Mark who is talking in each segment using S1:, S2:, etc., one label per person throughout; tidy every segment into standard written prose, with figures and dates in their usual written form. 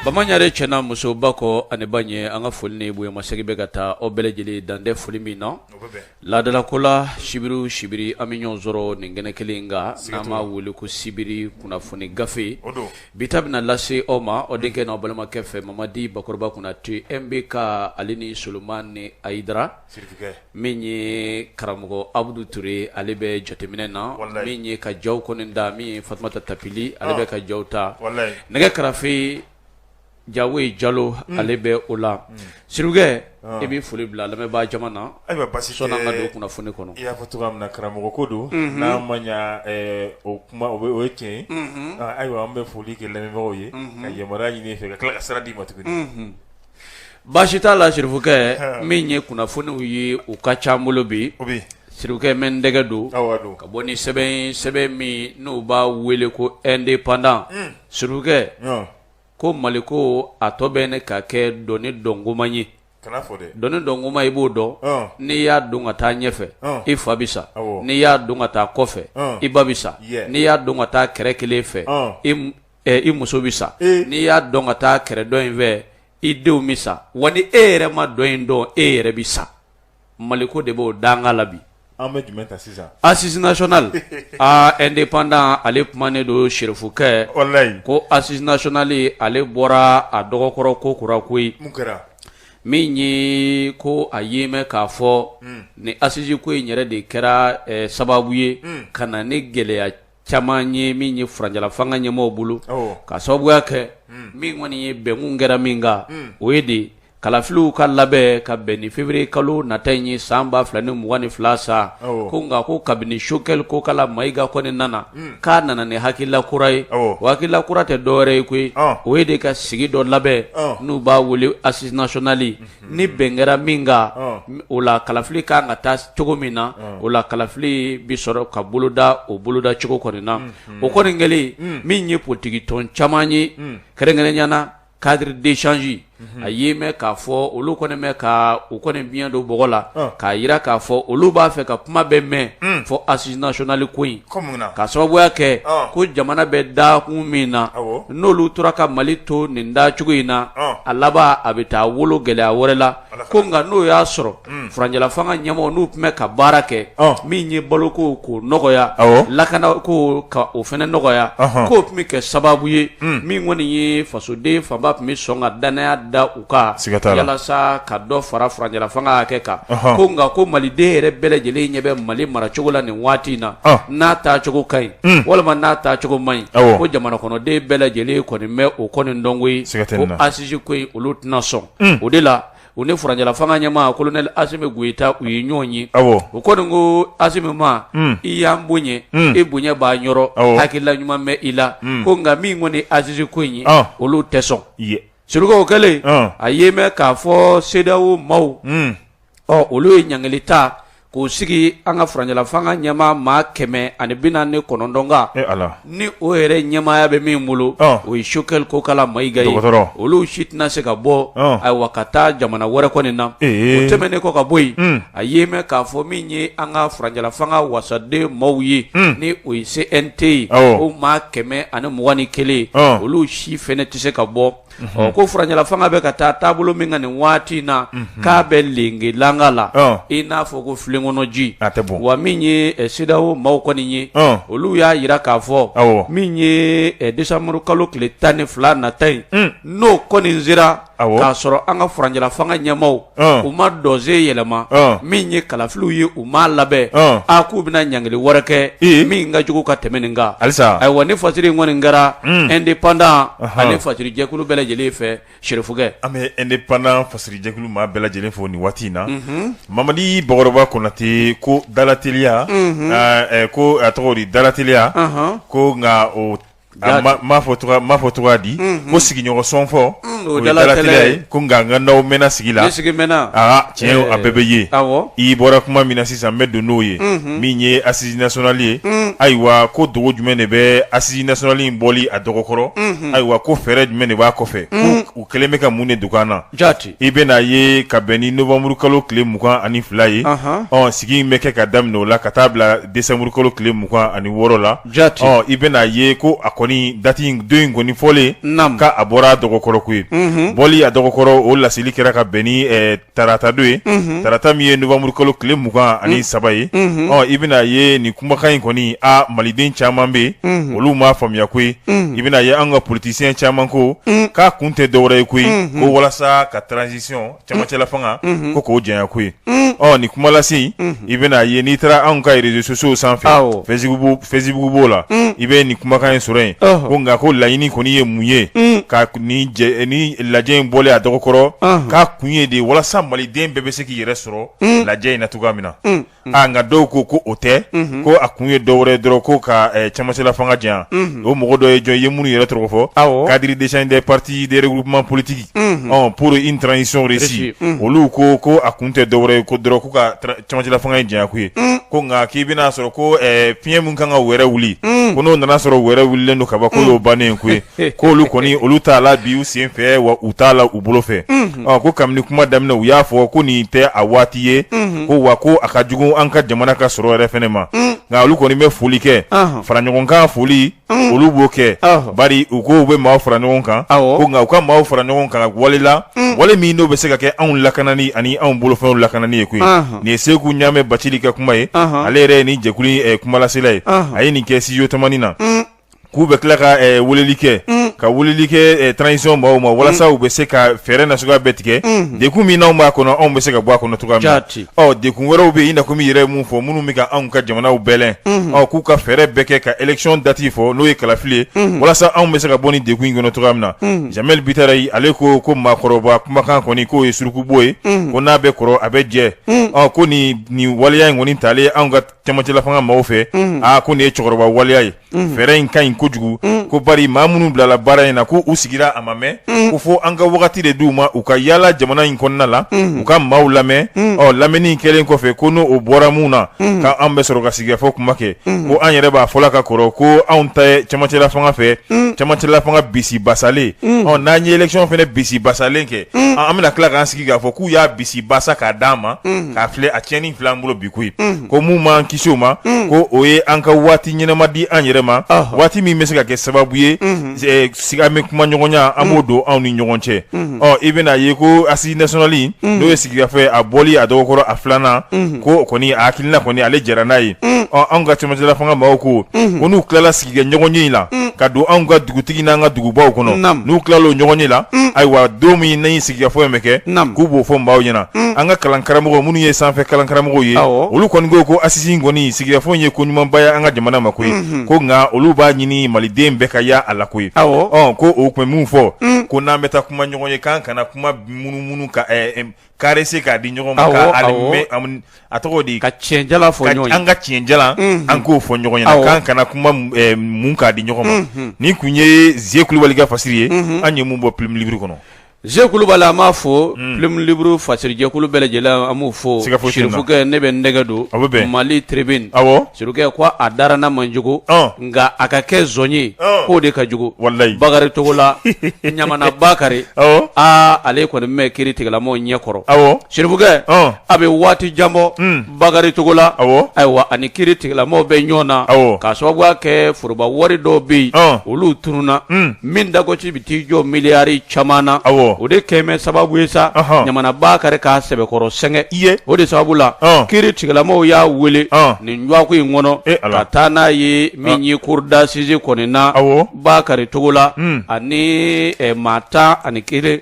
S1: Bamaɲare cɛ n'a muso ba kɔ ani ba ɲɛ, an ka foli ni bonyamasegin bɛ ka taa aw bɛɛ lajɛlen dan tɛ foli min na. Laadalako la sibiri o sibiri an bɛ ɲɔgɔn sɔrɔ nin kɛnɛ kelen in kan, n'an b'a wele ko sibiri kunnafoni gafe. Bi ta bɛna lase aw ma aw denkɛ n'aw balimakɛ fɛ Mamadi Bakɔrɔba Konate MBK ale ni Solomani Hayidara, min ye karamɔgɔ Abudu Ture ale bɛ jateminɛ na, min ye ka jaw kɔni da min ye Fatumata Tapili ale bɛ ka jaw ta, nɛgɛ karafe Jawoyi Jalo ale bɛ o la Sirikɛ i bɛ foli bila lamɛnbaa jama na
S2: ayiwa basi
S1: sɔnni an ka don kunnafoni kɔnɔ
S2: i y'a fɔ cogoya min na karamɔgɔ ko don n'a ma ɲɛ o kuma o ye tiɲɛ ye ayiwa an bɛ foli kɛ lamɛnbagaw ye ka yamaruya ɲini i fɛ ka tila ka sira d'i ma tuguni
S1: baasi t'a la Sirifukɛ min ye kunnafoniw ye u ka ca n bolo bi Sirikɛ n bɛ n tɛgɛ don ka bɔ ni sɛbɛn sɛbɛn min n'u b'a wele ko Indépendant Sirikɛ ko Mali ko a tɔ bɛ ne ka kɛ dɔn dɔnkoma ye dɔn dɔnkoma i b'o dɔn n'i y'a dɔn ka taa ɲɛfɛ i fa bɛ sa n'i y'a dɔn ka taa kɔfɛ i ba bɛ sa n'i y'a dɔn ka taa kɛrɛ kelen fɛ i muso bɛ sa n'i y'a dɔn ka taa kɛrɛ dɔ in fɛ i denw bɛ sa wa ni e yɛrɛ ma dɔn in dɔn e yɛrɛ bɛ sa Mali ko de b'o danga la bi
S2: an bɛ jumɛn ta sisan
S1: assise nationale aa Indépendant ale kumanen don Sirifukɛ
S2: walayi
S1: ko assise nationale ale bɔra a dɔgɔkɔrɔ ko kura koyi
S2: mun kɛra
S1: min ye ko a ye mɛn k'a fɔ ni assise ko in yɛrɛ de kɛra sababu ye ka na ni gɛlɛya caman ye min ye furancɛla fanga ɲɛmɔgɔw bolo ka sababuya kɛ min kɔni ye bɛnkun kɛra min kan o ye de kalafiliw ka labɛn ka bɛn ni février kalo nata in ye san 2022 sa ko nka ko kabini Choguel Kokala Mayiga kɔni nana k'a nana ni hakilila kura ye o hakilila kura tɛ dɔwɛrɛ ye koyi o ye de ka sigi dɔ labɛn n'u b'a wele assise nationale ni bɛn kɛra min kan o la kalafili ka kan ka taa cogo min na o la kalafili bɛ sɔrɔ ka boloda o boloda cogo kɔni na o kɔni kɛlen min ye politiki tɔn caman ye kɛrɛnkɛrɛnya na cadre d'échange a ye mɛn k'a fɔ olu kɔni bɛ ka u kɔni biɲɛ don bɔgɔ la k'a jira k'a fɔ olu b'a fɛ ka kuma bɛɛ mɛn fɔ assise nationale ko in ka sababuya kɛ ko jamana bɛ dakun min na n'olu tora ka Mali to nin dacogo in na a laban a bɛ taa wolo gɛlɛya wɛrɛ la ko nka n'o y'a sɔrɔ furancɛla fanga ɲɛmɔgɔw n'u tun bɛ ka baara kɛ min ye baloko k'o nɔgɔya lakana ko ka o fana nɔgɔya k'o tun bɛ kɛ sababu ye min kɔni ye fasoden fanba tun bɛ sɔn ka dannaya da u kan walasa ka dɔ fara furancɛla fanga hakɛ kan ko nka ko maliden yɛrɛ bɛɛ lajɛlen ɲɛ bɛ Mali maracogo la nin waati in na n'a taacogo ka ɲi walima n'a taacogo man ɲi ko jamana kɔnɔden bɛɛ lajɛlen kɔni bɛ o kɔni dɔn koyi ko assise ko in olu tɛna sɔn o de la u ni furancɛla fanga ɲɛmaa colonel Asimi Goyita u ye ɲɔgɔn ye u kɔni ko Asimi ma i y'an bonya i bonya b'an yɔrɔ hakilila ɲuman bɛ i la ko nka min kɔni assise ko in ye olu tɛ sɔn Suruku o kɛlen a ye mɛn k'a fɔ CEDEAO maaw ɔ olu ye ɲangili ta k'o sigi an ka furancɛla fanga ɲɛmaa maa 149 kan ni o yɛrɛ ɲɛmaaya bɛ min bolo o ye Choguel Kokala Mayiga ye olu si tɛna se ka bɔ ayiwa ka taa jamana wɛrɛ kɔni na o tɛmɛnen kɔ ka bɔ yen a ye mɛn k'a fɔ min ye an ka furancɛla fanga wasaden maaw ye ni o ye CNT ye o maa 121 olu si fana tɛ se ka bɔ ɔ ko furancɛla fanga bɛ ka taa taabolo min kan nin waati in na k'a bɛ lengelanga la i n'a fɔ ko filen kɔnɔ ji wa min ye CEDEAO maaw kɔni ye olu y'a jira k'a fɔ min ye décembre kalo tile 12 nata in n'o kɔni sera k'a sɔrɔ an ka furancɛla fanga ɲɛmaaw u ma dɔnsen yɛlɛma min ye kalafiliw ye u m'a labɛn a k'u bɛna ɲangili wɛrɛ kɛ min ka jugu ka tɛmɛ nin kan
S2: halisa
S1: ayiwa ni fasiri in kɔni kɛra Indépendant ani fasirijɛkulu bɛɛ lajɛlen fɛ Sirifukɛ
S2: an bɛ Indépendant fasirijɛkulu maa bɛɛ lajɛlen fo nin waati in na Mamadi Bakɔrɔba Konate ko dalateliya ko a tɔgɔ di dalateliya ko nka o m'a fɔ cogoya di ko sigiɲɔgɔn sɔnfɔ O ye dalateliya ye ko nka nka n'aw mɛnna sigi la
S1: sigi mɛnna
S2: aa tiɲɛ a bɛɛ bɛ ye i bɔra kuma min na sisan n bɛ don n'o ye min ye assise nationale ye ayiwa ko dogo jumɛn de bɛ assise nationale in bɔli a dɔgɔkɔrɔ ayiwa ko fɛɛrɛ jumɛn de b'a kɔfɛ u kɛlen bɛ ka mun de dogo an na
S1: jaati
S2: i bɛna ye ka bɛn ni novembre kalo tile 22 ye ɔ sigi in bɛ kɛ ka daminɛ o la ka taa bila décembre kalo tile 26 la
S1: jaati
S2: ɔ i bɛna ye ko a kɔni date in don in kɔni fɔlen
S1: naamu
S2: k'a bɔra a dɔgɔkɔrɔ koyi bɔli a dɔgɔkɔrɔ o laseli kɛra ka bɛn ni tarata don ye tarata min ye novembre kalo tile 23 ye ɔ i bɛna ye nin kumakan in kɔni a maliden caman bɛ yen olu m'a faamuya koyi i bɛna ye an ka politicien caman ko k'a kun tɛ dɔwɛrɛ ye koyi ko walasa ka transition cɛmancɛla fanga ko k'o janya koyi ɔ nin kumalase in i bɛna ye n'i taara anw ka réseaux sociaux sanfɛ Facebook b'o la i bɛ nin kumakan in sɔrɔ yen ko nka ko laɲini kɔni ye mun ye ka nin lajɛ in bɔlen a dɔgɔkɔrɔ k'a kun ye de walasa maliden bɛɛ bɛ se k'i yɛrɛ sɔrɔ lajɛ in na cogoya min na aa nka dɔw ko ko o tɛ ko a kun ye dɔwɛrɛ dɔrɔn ko ka cɛmancɛla fanga janya o mɔgɔ dɔ ye jɔn ye minnu yɛrɛ tɔgɔ fɔ cadre d'échange des partis des regroupements politiques pour une transition réussie olu ko ko a kun tɛ dɔwɛrɛ ye ko dɔrɔn ko ka cɛmancɛla fanga in janya koyi ko nka k'i bɛna sɔrɔ ko fiɲɛ min kan ka wɛrɛ wuli ko n'o nana sɔrɔ wɛrɛ wulilen don kaban ko y'o bannen koyi k'olu kɔni olu t'a la bi u sen fɛ wa u t'a la u bolo fɛ ko kabini kuma daminɛ u y'a fɔ ko nin tɛ a waati ye ko wa ko a ka jugu an ka jamana ka sɔrɔ yɛrɛ fɛnɛ ma nka olu kɔni bɛ foli kɛ fara ɲɔgɔn kan foli olu b'o kɛ bari u ko u bɛ maaw fara ɲɔgɔn kan ko nka u ka maaw fara ɲɔgɔn kan wale la wale min n'o bɛ se ka kɛ anw lakanani ani anw bolofɛnw lakanani ye koyi nin ye Seku Ɲamɛ Bacili ka kuma ye ale yɛrɛ ye nin jɛkulu kumalasela ye a ye nin kɛ studio Tamani na k'u bɛ tila ka weleli kɛ ka weleli kɛ transition maaw ma walasa u bɛ se ka fɛɛrɛ nasuguya bɛɛ tigɛ degun min n'anw b'a kɔnɔ anw bɛ se ka bɔ a kɔnɔ cogoya min na ɔ degun wɛrɛw bɛ yen i n'a komi yɛrɛ ye mun fɔ minnu bɛ ka anw ka jamanaw bɛlɛn ɔ k'u ka fɛɛrɛ bɛɛ kɛ ka élection date fɔ n'o ye kalafili ye walasa anw bɛ se ka bɔ nin degun in kɔnɔ cogoya min na Jamɛli Bitarayi ale ko ko maakɔrɔba kumakan kɔni k'o ye surukubo ye ko n'a bɛ kɔrɔ a bɛ jɛ ɔ ko nin waleya in kɔni talen anw ka cɛmancɛla fanga maaw fɛ aa ko nin ye cɛkɔrɔba waleya ye fɛɛrɛ in ka ɲi kojugu ko bari maa minnu bilala baara in na ko u sigira a ma mɛn ko fo an ka wagati de d'u ma u ka yaala jamana in kɔnɔna la u ka maaw lamɛn ɔ lamɛnni kɛlen kɔfɛ ko n'o bɔra mun na k'an bɛ sɔrɔ ka sigikafɔ kuma kɛ ko an yɛrɛ b'a fɔla ka kɔrɔ ko anw tɛ cɛmancɛla fanga fɛ cɛmancɛla fanga bisi basalen ɔ n'an ye élection fana bisi basalen kɛ an bɛna tila k'an sigi k'a fɔ k'u y'a bisi basa k'a d'an ma k'a filɛ a tiɲɛni filɛ an bolo bi koyi ko mun b'an kisi o ma ko o ye an ka waati ɲɛnama di an yɛrɛ ma waati min bɛ se ka kɛ sababu ye sigi an bɛ kuma ɲɔgɔnya an b'o don anw ni ɲɔgɔn cɛ ɔ i bɛna ye ko assise nationale n'o ye sigikafɔ a bɔli a dɔgɔkɔrɔ a filanan ko kɔni a hakilina kɔni ale jɛra n'a ye ɔ anw ka cɛmancɛla fanga maaw ko ko n'u tilala sigikɛ ɲɔgɔnye in la ka don anw ka dugutigi n'an ka dugubaw kɔnɔ n'u tilala o ɲɔgɔnye la ayiwa don min ni sigikafɔ in bɛ kɛ k'u b'o fɔ maaw ɲɛna an ka kalankaramɔgɔ minnu ye sanfɛ kalankaramɔgɔw ye olu kɔni ko ko assise in kɔni sigikafɔ in ye ko ɲumanba ye an ka jamana ma koyi ko nka olu b'a ɲini maliden bɛɛ ka ya a la koyi ko o tun bɛ mun fɔ ko n'an bɛ taa kuma ɲɔgɔn ye k'an kana kuma munumunu ka caresser k'a di ɲɔgɔn ma a tɔgɔ di
S1: ka tiɲɛjalan fɔ ɲɔgɔn ye
S2: an ka tiɲɛjalan an k'o fɔ ɲɔgɔn ɲɛna k'an kana kuma mun k'a di ɲɔgɔn ma nin tun ye Ze Kulubali ka fasiri ye an ye mun bɔ Plume Libre kɔnɔ
S1: Ze Kulubali an b'a fo Plume Libre fasirijɛkulu bɛɛ lajɛlen an b'u fo Sirifukɛ ne bɛ n dɛgɛ don
S2: a bɛ bɛn
S1: Mali Tribune
S2: awɔ
S1: Sirifukɛ ko a dara n'a man jugu nka a ka kɛ zɔn ye k'o de ka jugu
S2: walayi
S1: Bakari Togola Ɲamana Bakari aa ale kɔni bɛ kiiri tigɛlamɔgɔw ɲɛ kɔrɔ
S2: awɔ
S1: Sirifukɛ a bɛ waati jan bɔ Bakari Togola
S2: awɔ
S1: ayiwa ani kiiri tigɛlamɔgɔw bɛ ɲɔgɔn na
S2: awɔ
S1: k'a sababu kɛ foroba wari dɔw bɛ yen olu tununna min dagosi bɛ t'i jɔ miliyari caman na
S2: awɔ
S1: o de kɛlen bɛ sababu ye sa Ɲamana Bakari k'a sɛbɛkɔrɔ sɛgɛn
S2: i ye
S1: o de sababu la kiiri tigɛlamɔgɔw y'a wele nin dɔgɔkun in kɔnɔ ka taa n'a ye min ye cour d'assises kɔni na
S2: awɔ
S1: Bakari Togola ani maa 11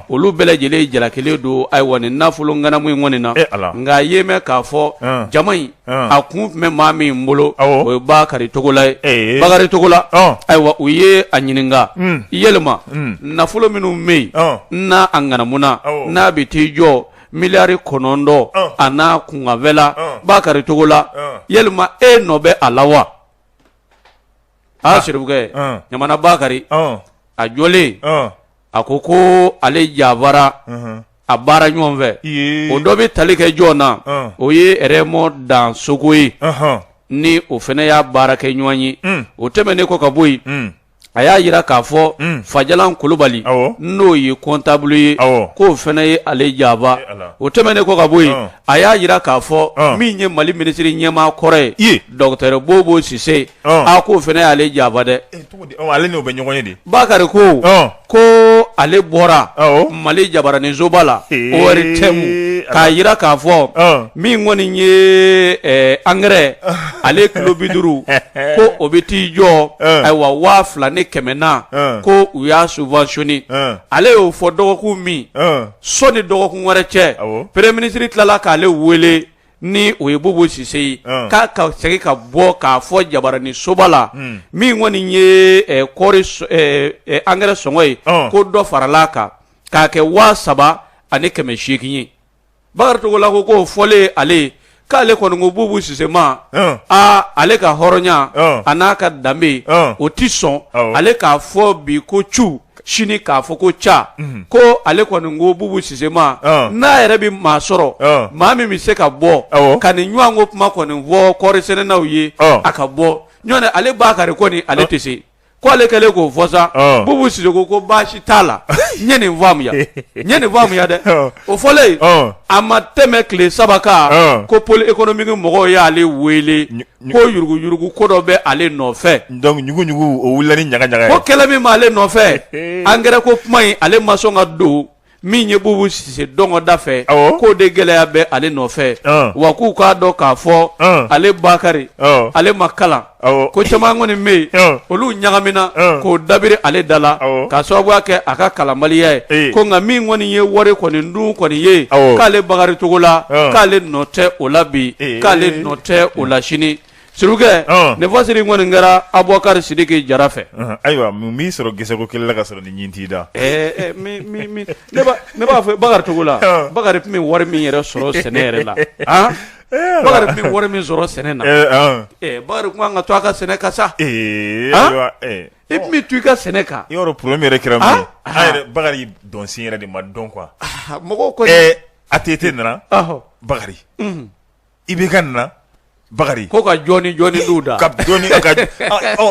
S1: olu bɛɛ lajɛlen jalakilen don ayiwa nin nafolo ŋanamu in kɔni na nka a ye mɛn k'a fɔ jama in a kun tun bɛ maa min bolo o ye Bakari Togola ye Bakari Togola ayiwa u ye a ɲininka yɛlɛma nafolo minnu bɛ yen n'a a ŋanamuna n'a bɛ t'i jɔ miliyari 9 a n'a kunkanfɛla Bakari Togola yɛlɛma e nɔ bɛ a la wa aa Sirifukɛ Ɲamana Bakari a jɔlen A ko ko ale janfara a baara ɲɔgɔn fɛ o dɔ bɛ tali kɛ jɔn na o ye Raymond Dansogo ye ni o fana y'a baara kɛ ɲɔgɔn ye o tɛmɛnen kɔ ka bɔ yen a y'a jira k'a fɔ Fajalan Kulubali n'o ye comptable ye k'o fana ye ale janfa o tɛmɛnen kɔ ka bɔ yen a y'a jira k'a fɔ min ye Mali minisiri ɲɛmaa kɔrɔ ye docteur Bobo Sise a k'o fana y'ale janfa dɛ
S2: ale n'o bɛ ɲɔgɔn ye de
S1: Bakari ko ko ale bɔra Mali jabaraninsoba la ORTM k'a jira k'a fɔ min kɔni ye angɛrɛ ale kilo 50 ko o bɛ t'i jɔ ayiwa 2100 na ko u y'a subventionné ale y'o fɔ dɔgɔkun min sɔnni dɔgɔkun wɛrɛ cɛ premier ministre tilala k'ale wele ni o ye Bobo Sise ye k'a ka segin ka bɔ k'a fɔ jabaraninsoba la min kɔni ye kɔɔri angɛrɛ sɔngɔ ye ko dɔ farala a kan k'a kɛ 3800 ye Bakari Togola ko k'o fɔlen ale ye k'ale kɔni ko Bubu Sise ma aa ale ka hɔrɔnya a n'a ka danbe o tɛ sɔn ale k'a fɔ bi ko cu sini k'a fɔ ko ca ko ale kɔni ko Bubu Sise ma n'a yɛrɛ bɛ maa sɔrɔ maa min bɛ se ka bɔ ka nin ɲɔgɔn ko kuma kɔni fɔ kɔɔri sɛnɛnaw ye a ka bɔ ɲɔgɔn ale Bakari kɔni ale tɛ se ko ale kɛlen k'o fɔ sa Bubu Sise ko ko baasi t'a la n ye nin faamuya n ye nin faamuya dɛ o fɔlen a ma tɛmɛ tile 3 kan ko pôle économique mɔgɔw y'ale wele ko yuruguyurugu ko dɔ bɛ ale nɔfɛ
S2: donc ɲuguɲugu o wulila ni ɲaga ɲaga ye
S1: ko kɛlɛ min b'ale nɔfɛ angɛrɛ ko kuma in ale ma sɔn ka don min ye Bubu Sise dɔngɔ da fɛ k'o de gɛlɛya bɛ ale nɔfɛ wa k'u k'a dɔn k'a fɔ ale Bakari ale ma kalan ko caman kɔni bɛ yen olu ɲagamina k'o dabiri ale da la k'a sababuya kɛ a ka kalanbaliya ye ko nka min kɔni ye wari kɔni dun kɔni ye k'ale Bakari Togola k'ale nɔ tɛ o la bi k'ale nɔ tɛ o la sini Surukɛ nin fasiri kɔni kɛra Abubakari Sidiki Jara fɛ
S2: ayiwa mun b'i sɔrɔ geseko kelen la ka sɔrɔ ni ɲin t'i da
S1: ne b'a fɔ Bakari Togola Bakari tun bɛ wari min yɛrɛ sɔrɔ sɛnɛ yɛrɛ la Bakari tun bɛ wari min sɔrɔ sɛnɛ na Bakari tun kan ka to a ka sɛnɛ kan sa i tun bɛ to i ka sɛnɛ kan
S2: i yɔrɔ problème yɛrɛ kɛra min ye an yɛrɛ Bakari dɔnsen yɛrɛ de ma dɔn quoi
S1: mɔgɔw kɔni
S2: ATT nana Bakari IBK nana Bakari
S1: ko ka jɔni jɔni d'u da
S2: ka jɔni ka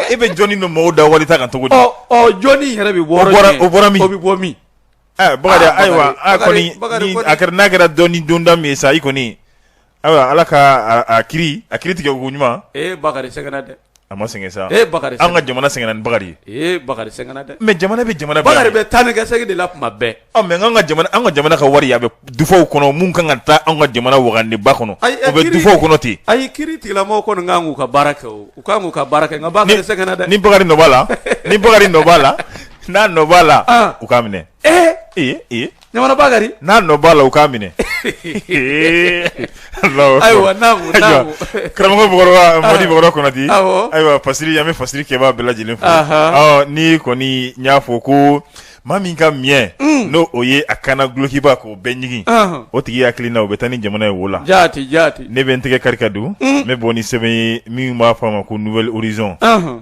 S2: e bɛ jɔni don mɔgɔw da wari ta kan cogo di
S1: jɔni yɛrɛ bɛ bɔ
S2: o bɔra min
S1: o bɛ bɔ min
S2: Bakari ayiwa a kɔni a kɛra n'a kɛra dɔnni donda min ye sa i kɔni ayiwa Ala ka a kiiri a kiiri tigɛ ko ɲuman
S1: ee Bakari sɛgɛnna dɛ
S2: a ma sɛgɛn sa
S1: ee Bakari
S2: an ka jamana sɛgɛnna ni Bakari
S1: ye ee Bakari sɛgɛnna dɛ
S2: mais jamana bɛ jamana
S1: Bakari bɛ taa ni ka segin de la tuma bɛɛ
S2: mais an ka jamana an ka jamana ka wari a bɛ dufaw kɔnɔ mun kan ka taa an ka jamana wagandeba kɔnɔ o bɛ dufaw kɔnɔ ten
S1: ayi kiiri tigilamɔgɔw kɔni kan k'u ka baara kɛ o u kan k'u ka baara kɛ nka Bakari sɛgɛnna dɛ
S2: ni Bakari nɔ b'a la ni Bakari nɔ b'a la n'a nɔ b'a la u k'a minɛ
S1: ee
S2: ee
S1: Ɲamana Bakari
S2: n'a nɔ b'a la u k'a minɛ
S1: ayiwa
S2: karamɔgɔ Bakɔrɔba Madi Bakɔrɔ Konate ayiwa fasiri an bɛ fasiri kɛbaa bɛɛ lajɛlen fo ni kɔni n y'a fɔ ko maa min ka miɲɛ n'o o ye a kana dulokiba k'o bɛɛ ɲigin o tigi hakili na o bɛ taa ni jamana ye wo la
S1: jaati jaati
S2: ne bɛ n tɛgɛ kari ka don n bɛ bɔ ni sɛbɛn ye min b'a fɔ a ma ko Nouvel Horizon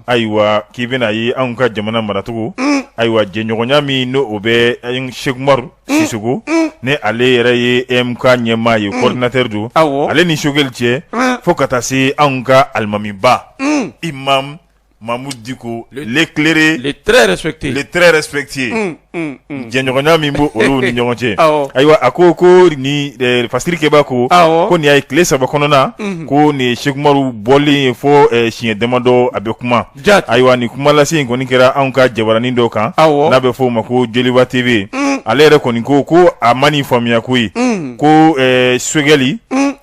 S2: ayiwa k'i bɛna ye anw ka jamana maracogo ayiwa jɛɲɔgɔnya min n'o o bɛ Sɛki Umaru Sisoko ni ale yɛrɛ ye EMK ɲɛmaa ye coordinateur don ale ni Sogɛli cɛ fo ka taa se anw ka alimamiba imam Mamudu Diko l'éclairé
S1: le très respecté
S2: le très respecté jɛɲɔgɔnya min b'o olu ni ɲɔgɔn cɛ ayiwa a ko ko ni fasiri kɛba ko ko nin y'a ye tile 3 kɔnɔna ko nin ye Sɛki Umaru bɔlen ye fo siɲɛ damadɔ a bɛ kuma ayiwa nin kuma lase in kɔni kɛra anw ka jabaranin dɔ kan n'a bɛ fɔ o ma ko Joliba TV ale yɛrɛ kɔni ko ko a ma nin faamuya koyi ko Sogɛli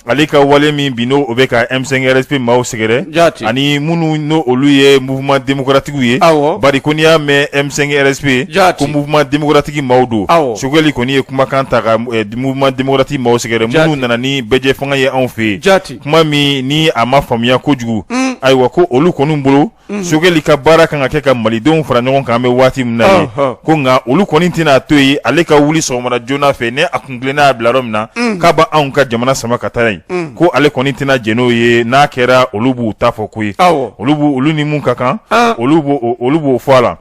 S2: ale ka wale min bi n'o bɛ ka M5 RSP maaw sɛgɛrɛ ani minnu n'o olu ye mouvement démocratique ye bari ko n'i y'a mɛn M5 RSP ko mouvement démocratique maaw don Sogɛli kɔni ye kumakan ta ka mouvement démocratique maaw sɛgɛrɛ minnu nana ni bɛɛjɛ fanga ye anw fɛ yen kuma min ni a ma faamuya kojugu ayiwa ko olu kɔni bolo Sogɛli ka baara kan ka kɛ ka malidenw fara ɲɔgɔn kan an bɛ waati min na ye ko nka olu kɔni tɛna to yen ale ka wuli sɔgɔmada joona fɛ ni a kun tilenna y'a bila yɔrɔ min na k'a bɛ anw ka jamana sama ka taa yen ko ale kɔni tɛna jɛn n'o ye n'a kɛra olu b'u ta fɔ koyi olu ni mun ka kan olu b'o fɔ a la.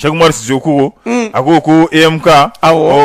S2: Cheikh Oumar Sissoko a ko ko EMK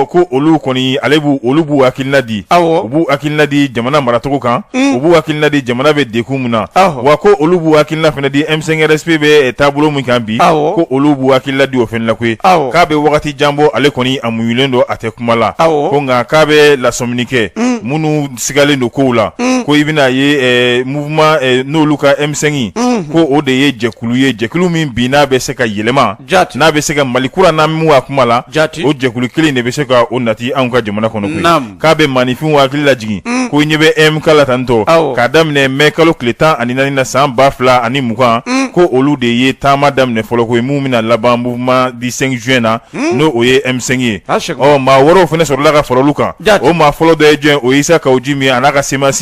S2: ko olu kɔni ale b'u olu b'u hakilina di u b'u hakilina di jamana maracogo kan u b'u hakilina di jamana bɛ degun min na wa ko olu b'u hakilina fana di M5 RSP bɛ taabolo min kan bi ko olu b'u hakilina di o fana la koyi k'a bɛ wagati jan bɔ ale kɔni a muɲulen don a tɛ kuma la ko nka k'a bɛ lasɔmini kɛ minnu sigalen don kow la ko i bɛna ye mouvement n'olu ka M5 ko o de ye jɛkulu ye jɛkulu min bi n'a bɛ se ka yɛlɛma n'a bɛ se ka Mali kura n'an bɛ a kuma la o jɛkulu kelen de bɛ se ka o nati anw ka jamana kɔnɔ koyi k'a bɛ maaninfinw hakili lajigin ko i ɲɛ bɛ EMK la tantɔ k'a daminɛ mɛ kalo tile 14 na san 2020 ko olu de ye taama daminɛ fɔlɔ koyi min bɛna laban mouvement du 5 juin na n'o o ye M5 ye ɔ maa wɛrɛw fana sɔrɔla ka fara olu kan o maa fɔlɔ dɔ ye jɔn o ye Isa Kawu Jim ye a n'a ka CMAS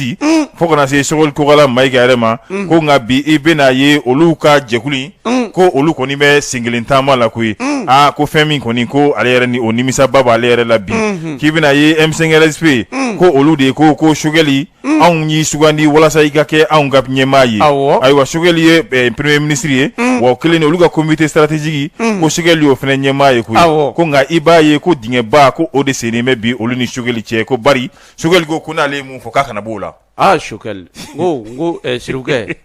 S2: fo ka na se Sogɛli Kokala Mayiga yɛrɛ ma ko nka bi i bɛna ye olu ka jɛkulu in ko olu kɔni bɛ sen kelen taama la koyi aa ko fɛn min kɔni ko ale yɛrɛ ni o nimisaba b'ale yɛrɛ la bi k'i bɛna ye M5 RSP ko olu de ko ko Sogɛli anw y'i sugandi walasa i ka kɛ anw ka ɲɛmaa ye ayiwa Sogɛli ye premier ministre ye wa o kelen olu ka comité stratégique ko Sogɛli y'o fana ɲɛmaa ye koyi ko nka i b'a ye ko dingɛba ko o de sennen bɛ bi olu ni Sogɛli cɛ ko bari Sogɛli ko n'ale ye mun fɔ k'a kana b'o la
S1: Aa Sogɛli n ko Sirikɛ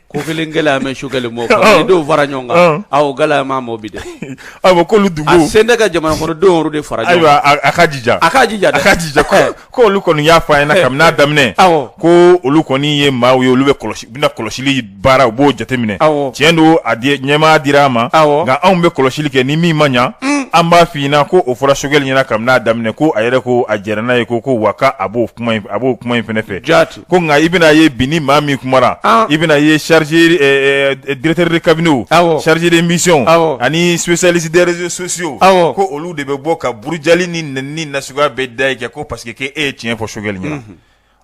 S1: ko kelen gɛlɛya bɛ Sogɛli mɔ ka denw fara ɲɔgɔn kan o gɛlɛya m'a mɔ bi dɛ
S2: ayiwa k'olu dun
S1: a sen tɛ ka jamana kɔnɔdenw de fara
S2: ayiwa a ka jija
S1: a ka jija
S2: a ka jija ko olu kɔni y'a fɔ a ɲɛna kabini a daminɛ ko olu kɔni ye maaw ye olu bɛ kɔlɔsi u bɛna kɔlɔsili baara u b'o jateminɛ tiɲɛ don a ɲɛmaa dira a ma nka anw bɛ kɔlɔsili kɛ ni min ma ɲa an b'a f'i ɲɛna ko o fɔra Sogɛli ɲɛna kabini a daminɛ ko a yɛrɛ ko a jɛra n'a ye ko wa k'a b'o kuma in a b'o kuma in fana fɛ ko nka i bɛna ye bi ni maa min kumara i bɛna ye chargé directeur de cabinet chargé de mission ani spécialiste des réseaux sociaux ko olu de bɛ bɔ ka burujali ni nɛnini nasuguya bɛɛ da i kan ko parce que k'e ye tiɲɛ fɔ Sogɛli ɲɛna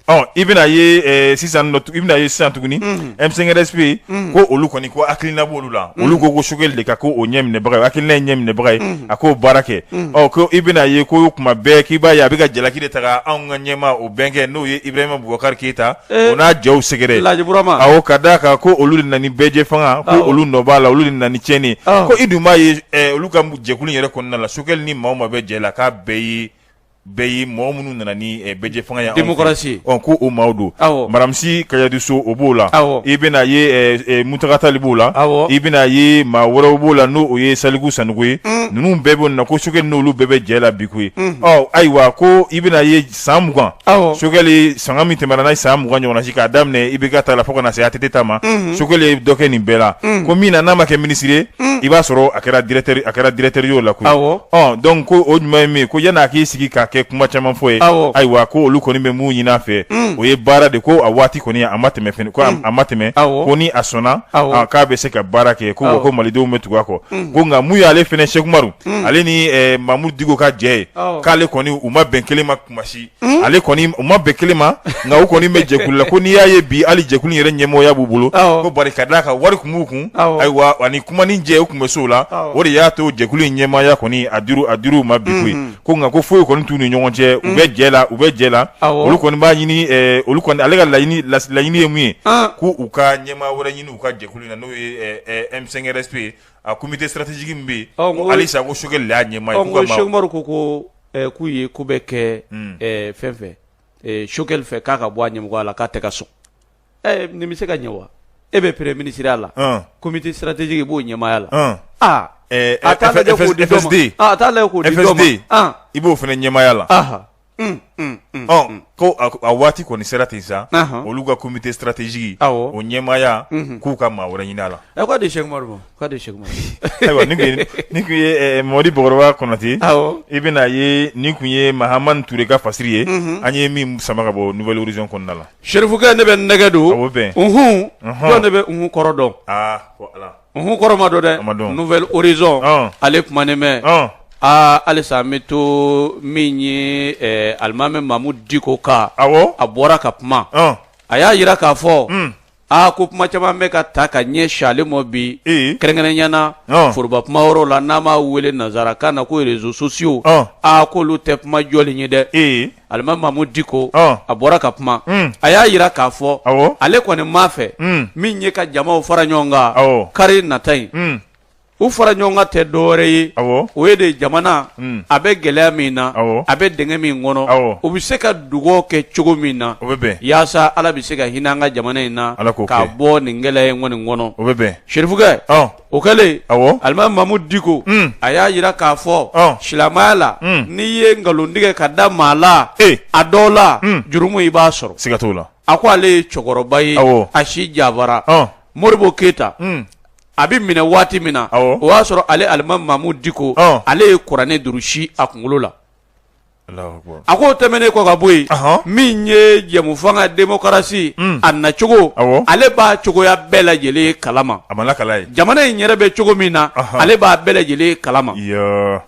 S2: ɔ i bɛna ye sisan i bɛna ye sisan tuguni M5 RSP ko olu kɔni ko hakilina b'olu la olu ko ko Sogɛli de ka ko o ɲɛminɛbaga ye hakilina ye ɲɛminɛbaga ye a k'o baara kɛ ɔ ko i bɛna ye ko kuma bɛɛ k'i b'a ye a bɛ ka jalaki de ta anw ka ɲɛmaa o bɛnkɛ n'o ye Ibrahima Boubacar Keita o n'a jɛw sɛgɛrɛ awɔ ka d'a kan ko olu de nana ni bɛɛjɛ fanga ko olu nɔ b'a la olu de nana ni tiɲɛni ko i dun b'a ye olu ka jɛkulu yɛrɛ kɔnɔna la Sogɛli ni maa o maa bɛ jɛ la k'a bɛɛ ye bɛɛ ye mɔgɔ minnu nana ni bɛɛjɛ fanga ye
S1: démocratie
S2: ɔ ko o maaw don Madame Sy Kadiatou Sow o b'o la i bɛna ye Mountaga Tall b'o la i bɛna ye maa wɛrɛw b'o la n'o ye Salikou Sanogo ye ninnu bɛɛ b'o na ko Sogɛli n'olu bɛɛ bɛ jɛ la bi koyi ɔ ayiwa ko i bɛna ye san 20 Sogɛli sanga min tɛmɛna n'a ye san 20 ɲɔgɔnna si k'a daminɛ IBK ta la fo ka na se ATT ta ma Sogɛli ye dɔ kɛ nin bɛɛ la ko min na n'a ma kɛ minisiri ye i b'a sɔrɔ a kɛra directeur a kɛra directeur y'o la koyi ɔ donc ko o ɲuman ye min ye ko yan'a k'i sigi k'a kɛ kuma caman fɔ ye ayiwa ko olu kɔni bɛ mun ɲini a fɛ o ye baara de ko a waati kɔni a ma tɛmɛ fɛnɛ ko a ma tɛmɛ ko ni a sɔnna k'a bɛ se ka baara kɛ ko ko malidenw bɛ tugu a kɔ ko nka mun y'ale fɛnɛ Cheikh Umaru ale ni Mamudu Diko ka jɛ ye k'ale kɔni u ma bɛn kelen ma kuma si ale kɔni u ma bɛn kelen ma nka u kɔni bɛ jɛkulu la ko n'i y'a ye bi hali jɛkulu yɛrɛ ɲɛmɔgɔya b'u bolo ko bari ka d'a kan wari tun b'u kun ayiwa ani kuma ni jɛ u tun bɛ so la o de y'a to jɛkulu in ɲɛmaaya kɔni a dir'u ma bi koyi ko nka ko foyi kɔni t'u ni ɲɔgɔn cɛ u bɛ jɛ la u bɛ jɛ la olu kɔni b'a ɲini olu kɔni ale ka laɲini laɲini ye mun ye ko u ka ɲɛmaa wɛrɛ ɲini u ka jɛkulu in na n'o ye M5 RSP ye a comité stratégique min bɛ yen halisa ko Sogɛli de y'a ɲɛmaa
S1: ye Cheikh Umaru ko k'u ye ko bɛɛ kɛ fɛn fɛ Sogɛli fɛ k'a ka bɔ a ɲɛmɔgɔya la k'a tɛ ka sɔn nin bɛ se ka ɲɛ wa e bɛ premier ministre la comité stratégique i b'o ɲɛmaaya la
S2: aa a t'a lajɛ k'o di dɔ
S1: ma a t'a lajɛ k'o di dɔ
S2: ma i b'o fana ɲɛmaaya la ko a waati kɔni sera ten sa olu ka comité stratégique o ɲɛmaaya k'u ka maa wɛrɛ ɲini a la
S1: ɛ k'a di Cheikh Umaru ma k'a di Cheikh Umaru
S2: ayiwa nin kun ye Mamadi Bakɔrɔba Konate i bɛna ye nin kun ye Mahamani Ture ka fasiri ye an ye min sama ka bɔ Nouvel Horizon kɔnɔna la
S1: Serifukɛ ne bɛ nɛgɛ don o bɛ unhun jɔn de bɛ unhun kɔrɔ dɔn unhun kɔrɔ ma dɔn dɛ Nouvel Horizon ale kumanen bɛ aa halisa an bɛ to min ye alimami Mamudu Diko kan a bɔra ka kuma a y'a jira k'a fɔ aa ko kuma caman bɛ ka ta ka ɲɛsin ale ma bi kɛrɛnkɛrɛnya na foroba kuma yɔrɔ la n'an b'a wele nansarakan na ko réseaux sociaux aa k'olu tɛ kuma jɔlen ye dɛ alimami Mamudu Diko a bɔra ka kuma a y'a jira k'a fɔ ale kɔni m'a fɛ min ye ka jamaw fara ɲɔgɔn kan kari nata in. U fara ɲɔgɔn kan tɛ dɔwɛrɛ ye, o ye de jamana a bɛ gɛlɛya min na, a bɛ dingɛ min kɔnɔ, u bɛ se ka dugawu kɛ cogo min na yaasa Ala bɛ se ka hinɛ an ka jamana in na k'a bɔ nin gɛlɛya in kɔni kɔnɔ.
S2: O bɛ bɛn.
S1: Serifukɛ, o kɛlen, Alimami Mamudu Diko a y'a jira k'a fɔ silamɛya la, n'i ye nkalon tigɛ ka da maa la, a dɔw la jurumu i b'a sɔrɔ.
S2: Siga t'o la.
S1: A ko ale ye cɛkɔrɔba ye, a si janfara. Modibo Keyita a bɛ minɛ waati min na, o y'a sɔrɔ ale Alimami Mamudu Diko ale ye kuranɛ durusi a kunkolo la. A ko o tɛmɛnen kɔ ka bɔ yen, min ye jɛmufanga démocratie a nacogo, ale b'a cogoya bɛɛ lajɛlen kalama, jamana in yɛrɛ bɛ cogo min na, ale b'a bɛɛ lajɛlen kalama.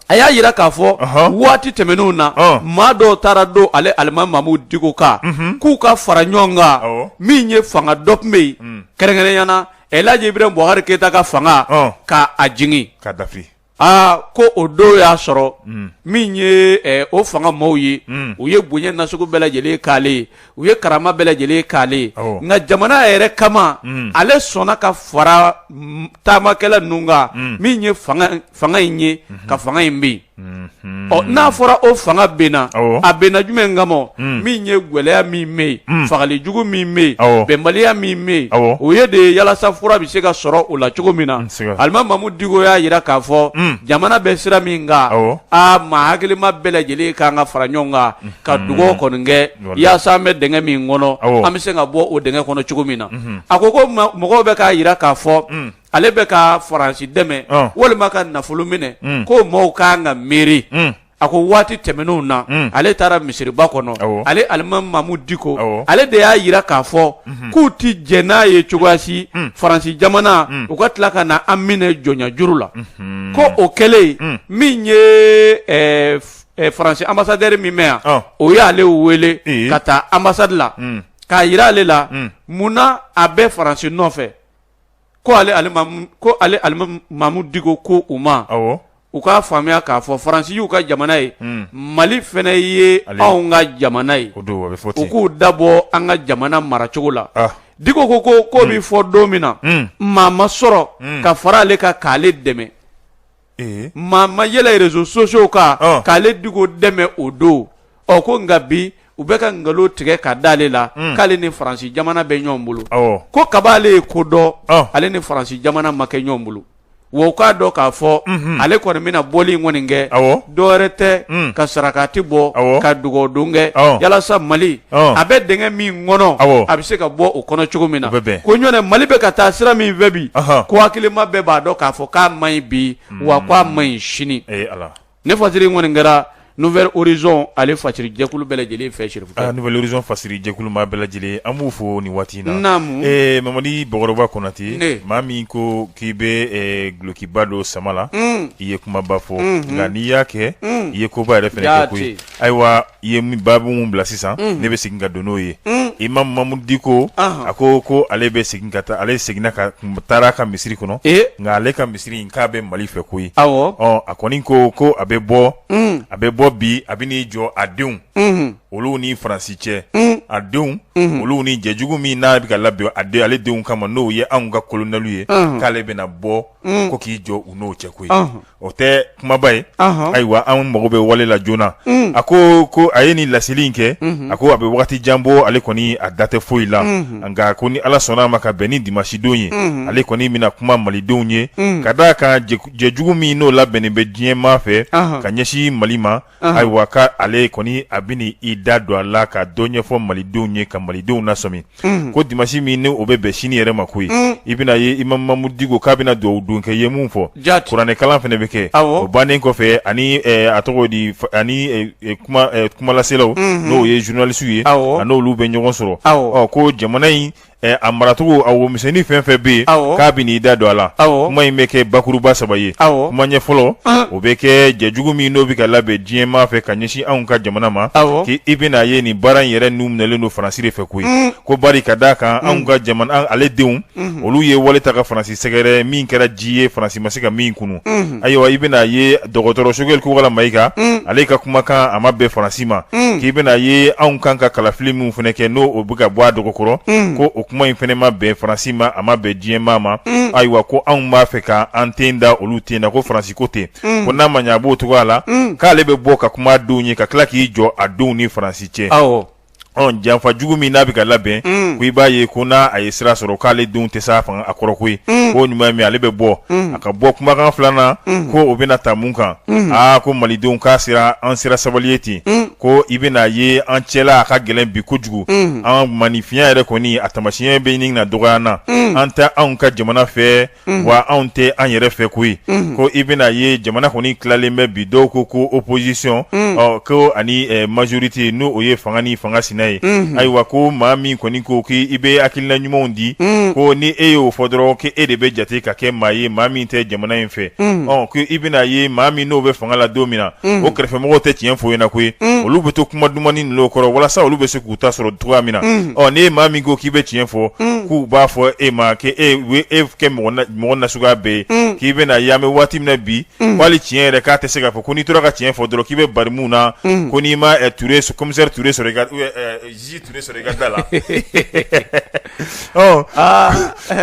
S1: A y'a jira k'a fɔ waati tɛmɛnenw na, maa dɔw taara don ale Alimami Mamudu Diko kan k'u ka fara ɲɔgɔn kan, min ye fanga dɔ tun bɛ yen, kɛrɛnkɛrɛnya na Elhaji Ibrahim Bubakari Keyita ka fanga k'a jigin. Aa ko o don y'a sɔrɔ min ye o fanga maaw ye, u ye bonya nasugu bɛɛ lajɛlen k'ale ye, u ye karama bɛɛ lajɛlen k'ale ye, nka jamana yɛrɛ kama ale sɔnna ka fara taamakɛla ninnu kan min ye fanga in ye ka fanga in bin. Ɔ n'a fɔra o fanga binna, a binna jumɛn kama? Min ye gɛlɛya min bɛ yen, fagali jugu min bɛ yen, bɛnbaliya min bɛ yen, o ye de ye yalasa fura bɛ se ka sɔrɔ o la cogo min na. Alimami Mamudu Diko y'a jira k'a fɔ jamana bɛ sira min kan, aa maa hakilima bɛɛ lajɛlen kan ka fara ɲɔgɔn kan ka dugawu kɔni kɛ yaasa an bɛ dingɛ min kɔnɔ, an bɛ se ka bɔ o dingɛ kɔnɔ cogo min na. A ko ko mɔgɔw bɛ k'a jira k'a fɔ ale bɛ ka Faransi dɛmɛ walima ka nafolo minɛ, ko maaw ka kan ka miiri. A ko waati tɛmɛnenw na, ale taara misiriba kɔnɔ, ale Alimami Mamudu Diko, ale de y'a jira k'a fɔ k'u tɛ jɛn n'a ye cogoya si Faransi jamana u ka tila ka na an minɛ jɔnya juru la. Ko o kɛlen, min ye Faransi ambassadeur min bɛ yan, o y'ale wele ka taa ambassade la k'a jira ale la munna a bɛ Faransi nɔfɛ. Ko ale Alimami Mamudu Diko ko u ma, u k'a faamuya k'a fɔ Faransi y'u ka jamana ye, Mali fana ye anw ka jamana ye, u k'u dabɔ an ka jamana maracogo la. Diko ko ko bɛ fɔ don min na, maa ma sɔrɔ ka fara ale kan k'ale dɛmɛ, maa ma yɛlɛ réseaux sociaux kan k'ale Diko dɛmɛ o don. Ɔ ko nka bi u bɛ ka nkalon tigɛ ka da ale la k'ale ni Faransi jamana bɛ ɲɔgɔn bolo. Ko kab'ale ye ko dɔn, ale ni Faransi jamana ma kɛ ɲɔgɔn bolo. Wa u k'a dɔn k'a fɔ ale kɔni bɛna bɔli in kɔni kɛ, dɔwɛrɛ tɛ ka sarakati bɔ ka dugawu don kɛ yalasa Mali a bɛ dingɛ min kɔnɔ, a bɛ se ka bɔ o kɔnɔ cogo min na. Ko ɲɔntɛ Mali bɛ ka taa sira min fɛ bi, ko hakilima bɛɛ b'a dɔn k'a fɔ k'a man ɲi bi, wa k'a man ɲi sini. Ne fasiri kɔni kɛra Nouvel Horizon ale fasiri jɛkulu bɛɛ lajɛlen fɛ Serifu.
S2: Nouvel Horizon fasiri jɛkulu maa bɛɛ lajɛlen, an b'u fo nin waati in na.
S1: Naamu.
S2: Mamadi Bakɔrɔba Konate, maa min ko k'i bɛ dulokiba don sama la, i ye kumaba fɔ, nka n'i y'a kɛ, i ye koba yɛrɛ fana kɛ koyi. Ayiwa, i ye baabu min bila sisan, ne bɛ segin ka don n'o ye. Imam Mamudu Diko, a ko ko ale bɛ segin ka taa, ale seginna ka taara a ka misiri kɔnɔ, nka ale ka misiri in k'a bɛ Mali fɛ koyi. Awɔ. A kɔni ko ko a bɛ bɔ. A bɛ bɔ bi, a bɛ n'i jɔ a denw olu ni Faransi cɛ, a denw olu ni jɛjugu min n'a bɛ ka labɛn ale denw kama, n'o ye anw ka kolonɛliw ye, k'ale bɛna bɔ ko k'i jɔ u n'o cɛ koyi. O tɛ kumaba ye. Ayiwa, an mago bɛ wale la joona. A ko ko a ye nin laseli in kɛ, a ko a bɛ waati jan bɔ, ale kɔni a da tɛ foyi la, nka ko ni Ala sɔnna a ma ka bɛn ni dimanche don ye, ale kɔni bɛna kuma malidenw ye, ka d'a kan jɛjugu min n'o labɛnnen bɛ diɲɛ maa fɛ ka ɲɛsin Mali ma, ayiwa k'ale kɔni a bɛna i da don a la ka dɔ ɲɛfɔ malidenw ye, ka malidenw nasɔmi. Ko dimanche min ni o bɛ bɛn sini yɛrɛ ma koyi, i bɛna ye Imam Mamudu Diko k'a bɛna dugawu don kɛ, ye mun fɔ, kuranɛkalan fana bɛ kɛ. O bannen kɔfɛ, ani a tɔgɔ di, ani kumalaselaw, n'o ye journalistes ye, a n'olu bɛ ɲɔgɔn sɔrɔ. Ɔ ko jamana in a maracogo, a womisɛnnin fɛn fɛn bɛ yen, k'a bɛ n'i da don a la. Kuma in bɛ kɛ bakuruba saba ye. Kuma ɲɛ fɔlɔ, o bɛ kɛ jɛjugu min n'o bɛ ka labɛn diɲɛ maa fɛ ka ɲɛsin anw ka jamana ma, k'i bɛna ye nin baara in yɛrɛ n'u minɛlen don Faransi de fɛ koyi. Ko bari ka d'a kan anw ka jamana, ale denw olu ye wale ta ka Faransi sɛgɛrɛ min kɛra ji ye, Faransi ma se ka min kunu. Ayiwa, i bɛna ye dɔgɔtɔrɔ Sogɛli Kokala Mayiga, ale ka kumakan a ma bɛn Faransi ma, k'i bɛna ye anw kan ka kalafili min fana kɛ, n'o o bɛ ka bɔ a dɔgɔkɔrɔ, ko o kuma in fana ma bɛn Faransi ma, a ma bɛn diɲɛmaa ma. Ayiwa, ko anw b'a fɛ ka an ten da olu ten na, ko Faransi ko ten, ko n'a ma ɲɛ a b'o cogoya la, k'ale bɛ bɔ ka kuma denw ye, ka tila k'i jɔ a denw ni Faransi cɛ. Janfa jugu min n'a bɛ ka labɛn, ko i b'a ye ko n'a a ye sira sɔrɔ, k'ale denw tɛ s'a fanga a kɔrɔ koyi. Ko ɲuman min ale bɛ bɔ a ka bɔ kumakan filanan, ko o bɛna ta mun kan? Aa, ko malidenw k'a sera, an sera sabali ye ten. Ko i bɛna ye an cɛla a ka gɛlɛn bi kojugu. An maninfinya yɛrɛ kɔni, a taamasiyɛn bɛ ɲini na dɔgɔya na. An tɛ anw ka jamana fɛ, wa anw tɛ an yɛrɛ fɛ koyi. Ko i bɛna ye jamana kɔni tilalen bɛ bi. Dɔw ko ko opposition, ɔ ko ani majorité, n'o o ye fanga ni fanga sina ye. Ayiwa, ko maa min kɔni ko k'i bɛ hakilina ɲumanw di, ko ni e y'o fɔ dɔrɔn, k'e de bɛ jate ka kɛ maa ye, maa min tɛ jamana in fɛ. Ɔ ko i bɛna ye maa min n'o bɛ fanga la don min na, o kɛrɛfɛmɔgɔw tɛ tiɲɛ fɔ ɲɛna koyi. Olu bɛ to kuma dumannin ninnu kɔrɔ walasa olu bɛ se k'u ta sɔrɔ cogoya min na. Ɔ ni maa min ko k'i bɛ tiɲɛ fɔ, k'u b'a fɔ e ma k'e e kɛ mɔgɔ nasuguya bɛɛ ye. K'i bɛna ye an bɛ waati min na bi, ko hali tiɲɛ yɛrɛ k'a tɛ se k'a fɔ. Ko n'i tora ka tiɲɛ fɔ dɔrɔn, k'i bɛ bari mun na? Ko n'i ma Ture, commissaire Ture sɔrɔ i ka, juge Ture sɔrɔ i ka da la,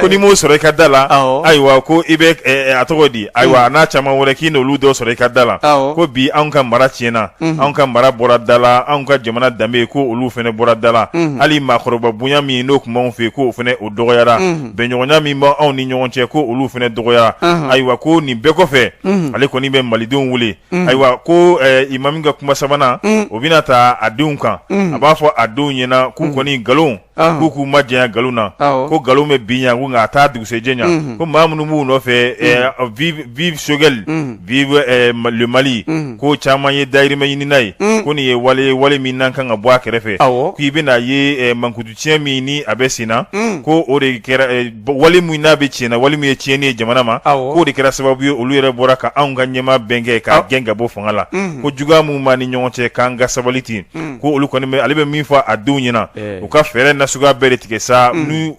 S2: ko n'i m'o sɔrɔ i ka da la, ayiwa, ko i bɛ a tɔgɔ di, ayiwa, n'a caman wɛrɛ, k'i n'olu dɔw sɔrɔ i ka da la. Ko bi anw ka mara tiɲɛna, anw ka mara bɔra da la, anw ka jamana danbe, ko olu fana bɔra da la. Hali maakɔrɔba bonya min n'o tun b'anw fɛ, k'o fana o dɔgɔyara. Bɛnɲɔgɔnya min b'anw ni ɲɔgɔn cɛ, ko olu fana dɔgɔyara. Ayiwa, ko nin bɛɛ kɔfɛ, ale kɔni bɛ malidenw wele. Ayiwa, ko imam ka kuma sabanan, o bɛna ta a denw kan. A b'a fɔ a denw ɲɛna k'u kɔni nkalon, k'u k'u majanya nkalon na, ko nkalon bɛ bi ɲa, ko nka a t'a dugusɛjɛ ɲa. Ko maa minnu b'u nɔfɛ, vive Choguel, vive le Mali, ko caman ye dayirimɛ ɲinina ye. Ko nin ye wale ye, wale min n'an kan ka bɔ a kɛrɛfɛ. K'i bɛna ye mankutu tiɲɛ min ni a bɛ sen na, ko o de kɛra wale min n'a bɛ tiɲɛ na, wale min ye tiɲɛni ye jamana ma, k'o de kɛra sababu ye olu yɛrɛ bɔra ka anw ka ɲɛmaa bɛnkɛ k'a gɛn ka bɔ fanga la. Ko juguya min b'an ni ɲɔgɔn cɛ, k'an ka sabali ten. Ko olu kɔni bɛ, ale bɛ min fɔ a denw ɲɛna, u ka fɛɛrɛ nasuguya bɛɛ de tigɛ sa. Ni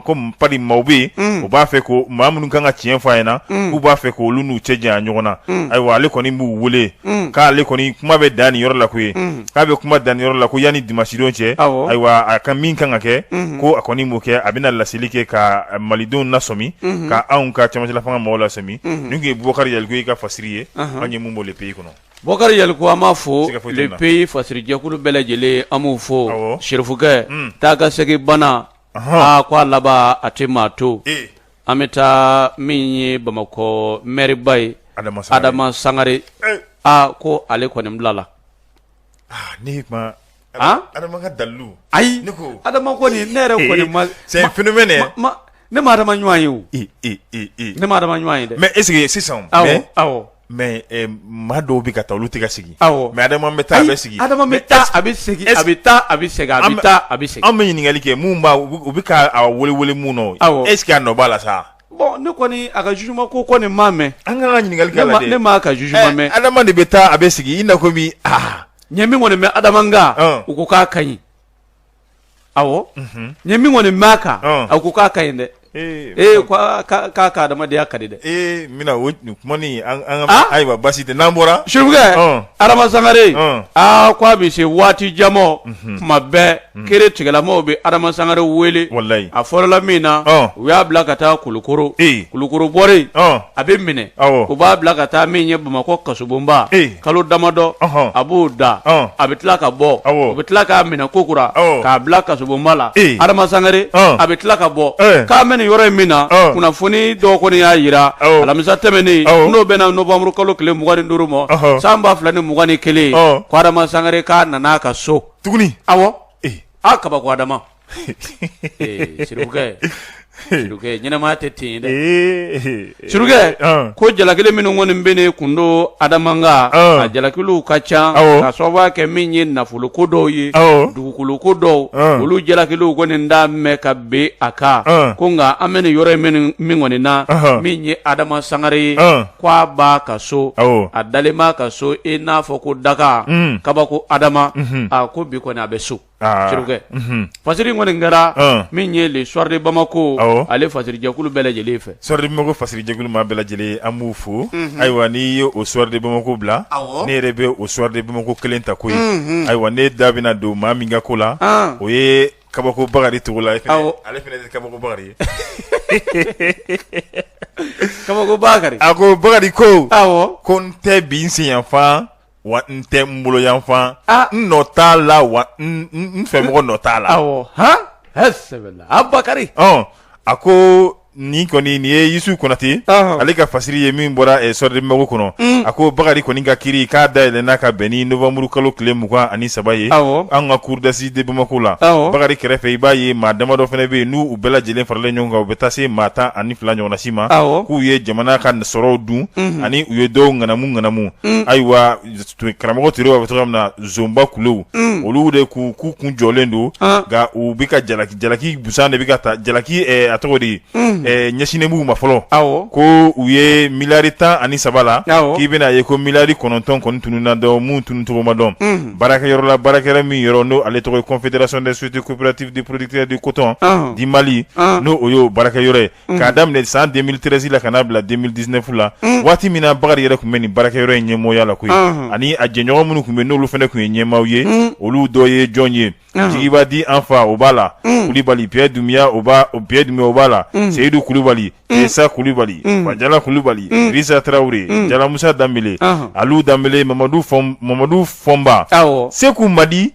S2: ko pari maaw bɛ yen, u b'a fɛ ko maa minnu kan ka tiɲɛ fɔ a ɲɛna, k'u b'a fɛ k'olu n'u cɛ janya ɲɔgɔn na. Ayiwa, ale kɔni b'u wele k'ale kɔni kuma bɛ dan nin yɔrɔ la koyi, k'a bɛ kuma dan nin yɔrɔ la, ko yanni dimanche don cɛ, ayiwa, a ka min kan ka kɛ, ko a kɔni b'o kɛ. A bɛna laseli kɛ ka malidenw nasɔmi, ka anw ka cɛmancɛla fanga mɔgɔw lasɔmi. Nin tun ye Bubakari Yaliko ka fasiri ye, an ye mun bɔ Le Pays kɔnɔ.
S1: Bubakari Yaliko, an b'a fo. Le Pays fasirijɛkulu bɛɛ lajɛlen, an b'u fo. Serifukɛ, taa ka segin bana, aa, ko a laban a tɛ maa to. An bɛ taa min ye Bamakɔ mɛriba ye, Adama Sangare, aa, ko ale kɔni bilala.
S2: Ne kuma Adama ka dalilu.
S1: Ayi,
S2: ne ko
S1: Adama kɔni, ne yɛrɛ kɔni ma
S2: c'est un phénomène.
S1: Ne ma Adama ɲɔgɔn ye o, ne ma Adama ɲɔgɔn ye dɛ.
S2: Mais est ce que sisan,
S1: awɔ
S2: mais maa dɔw bɛ ka taa, olu tɛ ka segin.
S1: Awɔ.
S2: Mais Adama bɛ taa, a bɛ segin.
S1: Adama bɛ taa, a bɛ segin, a bɛ taa, a bɛ segin, a bɛ taa, a bɛ segin.
S2: An bɛ ɲininkali kɛ, mun b'a u bɛ ka wele wele mun nɔ?
S1: Awɔ.
S2: Est ce que a nɔ b'a la sa?
S1: Bon, ne kɔni a ka jugement ko kɔni ma mɛn.
S2: An kan ka ɲininkali kɛ a la dɛ.
S1: Ne m'a ka jugement mɛn.
S2: Adama de bɛ taa, a bɛ segin, i n'a komi aa.
S1: N ye min kɔni mɛn Adama kan, u ko k'a ka ɲi. Awɔ, n ye min kɔni mɛn a kan, a ko k'a ka ɲi dɛ. Ee, k'a ka adamadenya ka di dɛ.
S2: Ee, n bɛna o kuma nin an ka, ayiwa, basi tɛ n'an bɔra.
S1: Serifukɛ, Adama Sangare, aa, ko a bɛ se waati jan ma, tuma bɛɛ kiri tigɛlamɔgɔw bɛ Adama Sangare wele.
S2: Walayi.
S1: A fɔlɔla min na, u y'a bila ka taa Kulukoro. Kulukoro bɔlen, a bɛ minɛ. U b'a bila ka taa min ye Bamakɔ kasobonba. Kalo damadɔ, a b'o da, a bɛ tila ka bɔ. U bɛ tila k'a minɛ kokura k'a bila kasobonba la. Adama Sangare, a bɛ tila ka bɔ. K'an bɛ nin yɔrɔ in min na, kunnafoni dɔw kɔni y'a jira alamisa tɛmɛnen, n'o bɛnna novembre kalo tile 25 ma, san 2021, ko Adama Sangare k'a nana a ka so
S2: tuguni.
S1: Awɔ, a kabako Adama. Serifukɛ, Serifukɛ, ɲɛnamaya tɛ ten dɛ. Serifukɛ, ko jalakili minnu kɔni bɛ ne kun don Adama kan, a jalakiliw ka ca, ka sababu kɛ min ye nafolo ko dɔw ye, dugukolo ko dɔw, olu jalakiliw kɔni da mɛn ka bin a kan. Ko nka an bɛ nin yɔrɔ in min kɔni na, min ye Adama Sangare ye, ko a b'a ka so, a dalen b'a ka so i n'a fɔ ko daga. Kabako Adama, a ko bi kɔni a bɛ so. Serifukɛ, fasiri kɔni kɛra min ye Le Soir de Bamako, ale fasirijɛkulu bɛɛ lajɛlen fɛ.
S2: Soir de Bamako fasirijɛkulu maa bɛɛ lajɛlen, an b'u fo. Ayiwa, n'i ye o Soir de Bamako bila, ne yɛrɛ bɛ o Soir de Bamako kelen ta koyi. Ayiwa, ne da bɛna don maa min ka ko la, o ye Kabako Bakari Togola ale fana tɛ kabako Bakari ye
S1: kabako Bakari
S2: a ko Bakari ko ko n tɛ bi n sen yanfan wa n tɛ n bolo yanfan n nɔ t'a la wa n fɛmɔgɔ nɔ t'a la
S1: a Bakari
S2: a ko nin kɔni nin ye Yusu Konate ale ka fasiri ye min bɔra Soir de Bamako kɔnɔ a ko Bakari kɔni ka kiri k'a dayɛlɛnna ka bɛn ni novembre kalo tile 23 ye an ka cour d'assises de Bamako la Bakari kɛrɛfɛ i b'a ye maa damadɔ fana bɛ yen n'u bɛɛ lajɛlen faralen ɲɔgɔn kan u bɛ taa se maa 12 ɲɔgɔnna si ma k'u ye jamana ka sɔrɔw dun ani u ye dɔw ŋanamu ŋanamu ayiwa karamɔgɔ Ture b'a fɔ cogoya min na zonba kulew olu de k'u kun jɔlen don nka u bɛ ka jalaki jalaki busan de bɛ ka ta jalaki a tɔgɔ de ɲɛsinnen b'u ma fɔlɔ ko u ye miliyari 13 la k'i bɛna ye ko miliyari 9 kɔni tununna dɔn mun tunun cogo ma dɔn baarakɛyɔrɔ la baarakɛyɔrɔ min yɔrɔ n'o ale tɔgɔ ye Confédération des sociétés coopératives de producteurs de coton du Mali n'o o y'o baarakɛyɔrɔ ye k'a daminɛ san 2013 la ka n'a bila 2019 la waati min na Bakari yɛrɛ tun bɛ nin baarakɛyɔrɔ in ɲɛmɔgɔya la koyi ani a jɛɲɔgɔn minnu tun bɛ n'olu fana tun ye ɲɛmaaw ye olu dɔ ye jɔn ye Jigiba di an fa o b'a la Kulibali Pierre Doumbia o Pierre Doumbia o b'a la Seyidu Kulubali Esa Kulubali Fajala Kulubali Risa Tarawele Jala Musa Danbele Alu Danbele Mamadu Fɔnba Seku Madi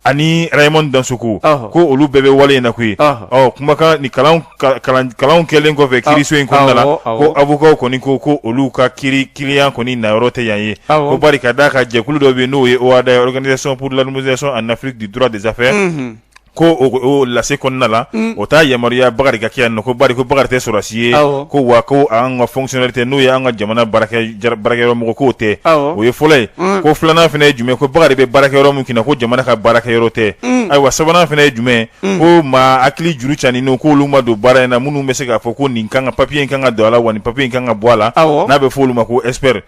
S2: ani Raymond Dansoko ko olu bɛɛ bɛ wale in na koyi ɔ kumakan ni kalan kɛlen kɔfɛ kiiriso in kɔnɔna la ko avocat kɔni ko ko olu ka kiiri client kɔni nayɔrɔ tɛ yan ye ko bari ka d'a kan jɛkulu dɔ bɛ yen n'o ye OHADA ye Organisation pour l'harmonisation en Afrique du droit des affaires ko o lase kɔnɔna la o t'a yamaruya Bakari ka kɛ yan nɔ ko bari ko Bakari tɛ sɔrɔdasi ye ko wa ko an ka fonctionnaire tɛ n'o ye an ka jamana baarakɛyɔrɔ mɔgɔ k'o tɛ o ye fɔlɔ ye ko filanan fana ye jumɛn ko Bakari bɛ baarakɛyɔrɔ min kunna ko jamana ka baarakɛyɔrɔ tɛ ayiwa sabanan fana ye jumɛn ko maa hakili juru caaninen k'olu ma don baara in na minnu bɛ se k'a fɔ ko nin kan ka papiye in kan ka don a la wa nin papiye in kan ka bɔ a la n'a bɛ fɔ olu ma ko expert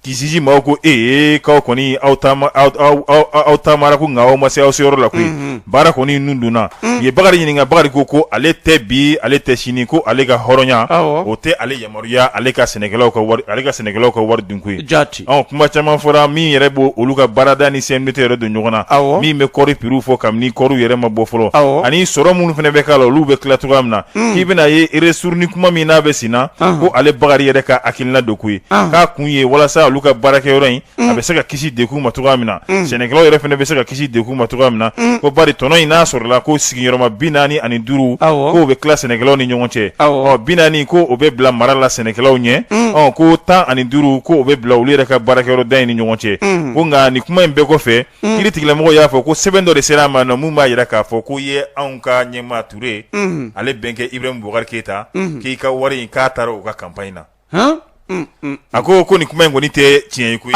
S2: juge maaw ko ee k'aw kɔni aw aw taamara ko nka aw ma se aw seyɔrɔ la koyi baara kɔni nun donna u ye Bakari ɲininka Bakari ko ko ale tɛ bi ale tɛ sini ko ale ka hɔrɔnya o tɛ ale yamaruya ale ka sɛnɛkɛlaw ka wari ale ka sɛnɛkɛlaw ka wari dun koyi
S1: jaati
S2: kuma caman fɔra min yɛrɛ b'o olu ka baarada ni CMDT yɛrɛ don ɲɔgɔn na min bɛ kɔɔri prix fɔ kabini kɔɔri yɛrɛ ma bɔ fɔlɔ ani sɔrɔ minnu fana bɛ k'a la olu bɛ tila cogoya min na k'i bɛna ye ristourne kuma min n'a bɛ sen na ko ale Bakari yɛrɛ ka hakilina don koyi k'a kun ye walasa olu ka baarakɛyɔrɔ in a bɛ se ka kisi degun ma cogoya min na sɛnɛkɛlaw yɛrɛ fana bɛ se ka kisi degun ma cogoya min na ko bari tɔnɔ in n'a sɔrɔla ko sigiyɔrɔma 45 k'o bɛ tila sɛnɛkɛlaw ni ɲɔgɔn cɛ ɔ 40 ko o bɛ bila mara la sɛnɛkɛlaw ɲɛ ɔ ko 15 ko o bɛ bila olu yɛrɛ ka baarakɛyɔrɔ da in ni ɲɔgɔn cɛ ko nka nin kuma in bɛɛ kɔfɛ kiiri tigilamɔgɔw y'a fɔ ko sɛbɛn dɔ de sera a ma nɔ mun b'a jira k'a fɔ ko ye anw ka ɲɛmaa Ture ale bɛnkɛ Ibrahim Boubacar Keita k'i ka wari in k'a taara u ka campagne na a ko ko nin kuma in kɔni tɛ tiɲɛ ye koyi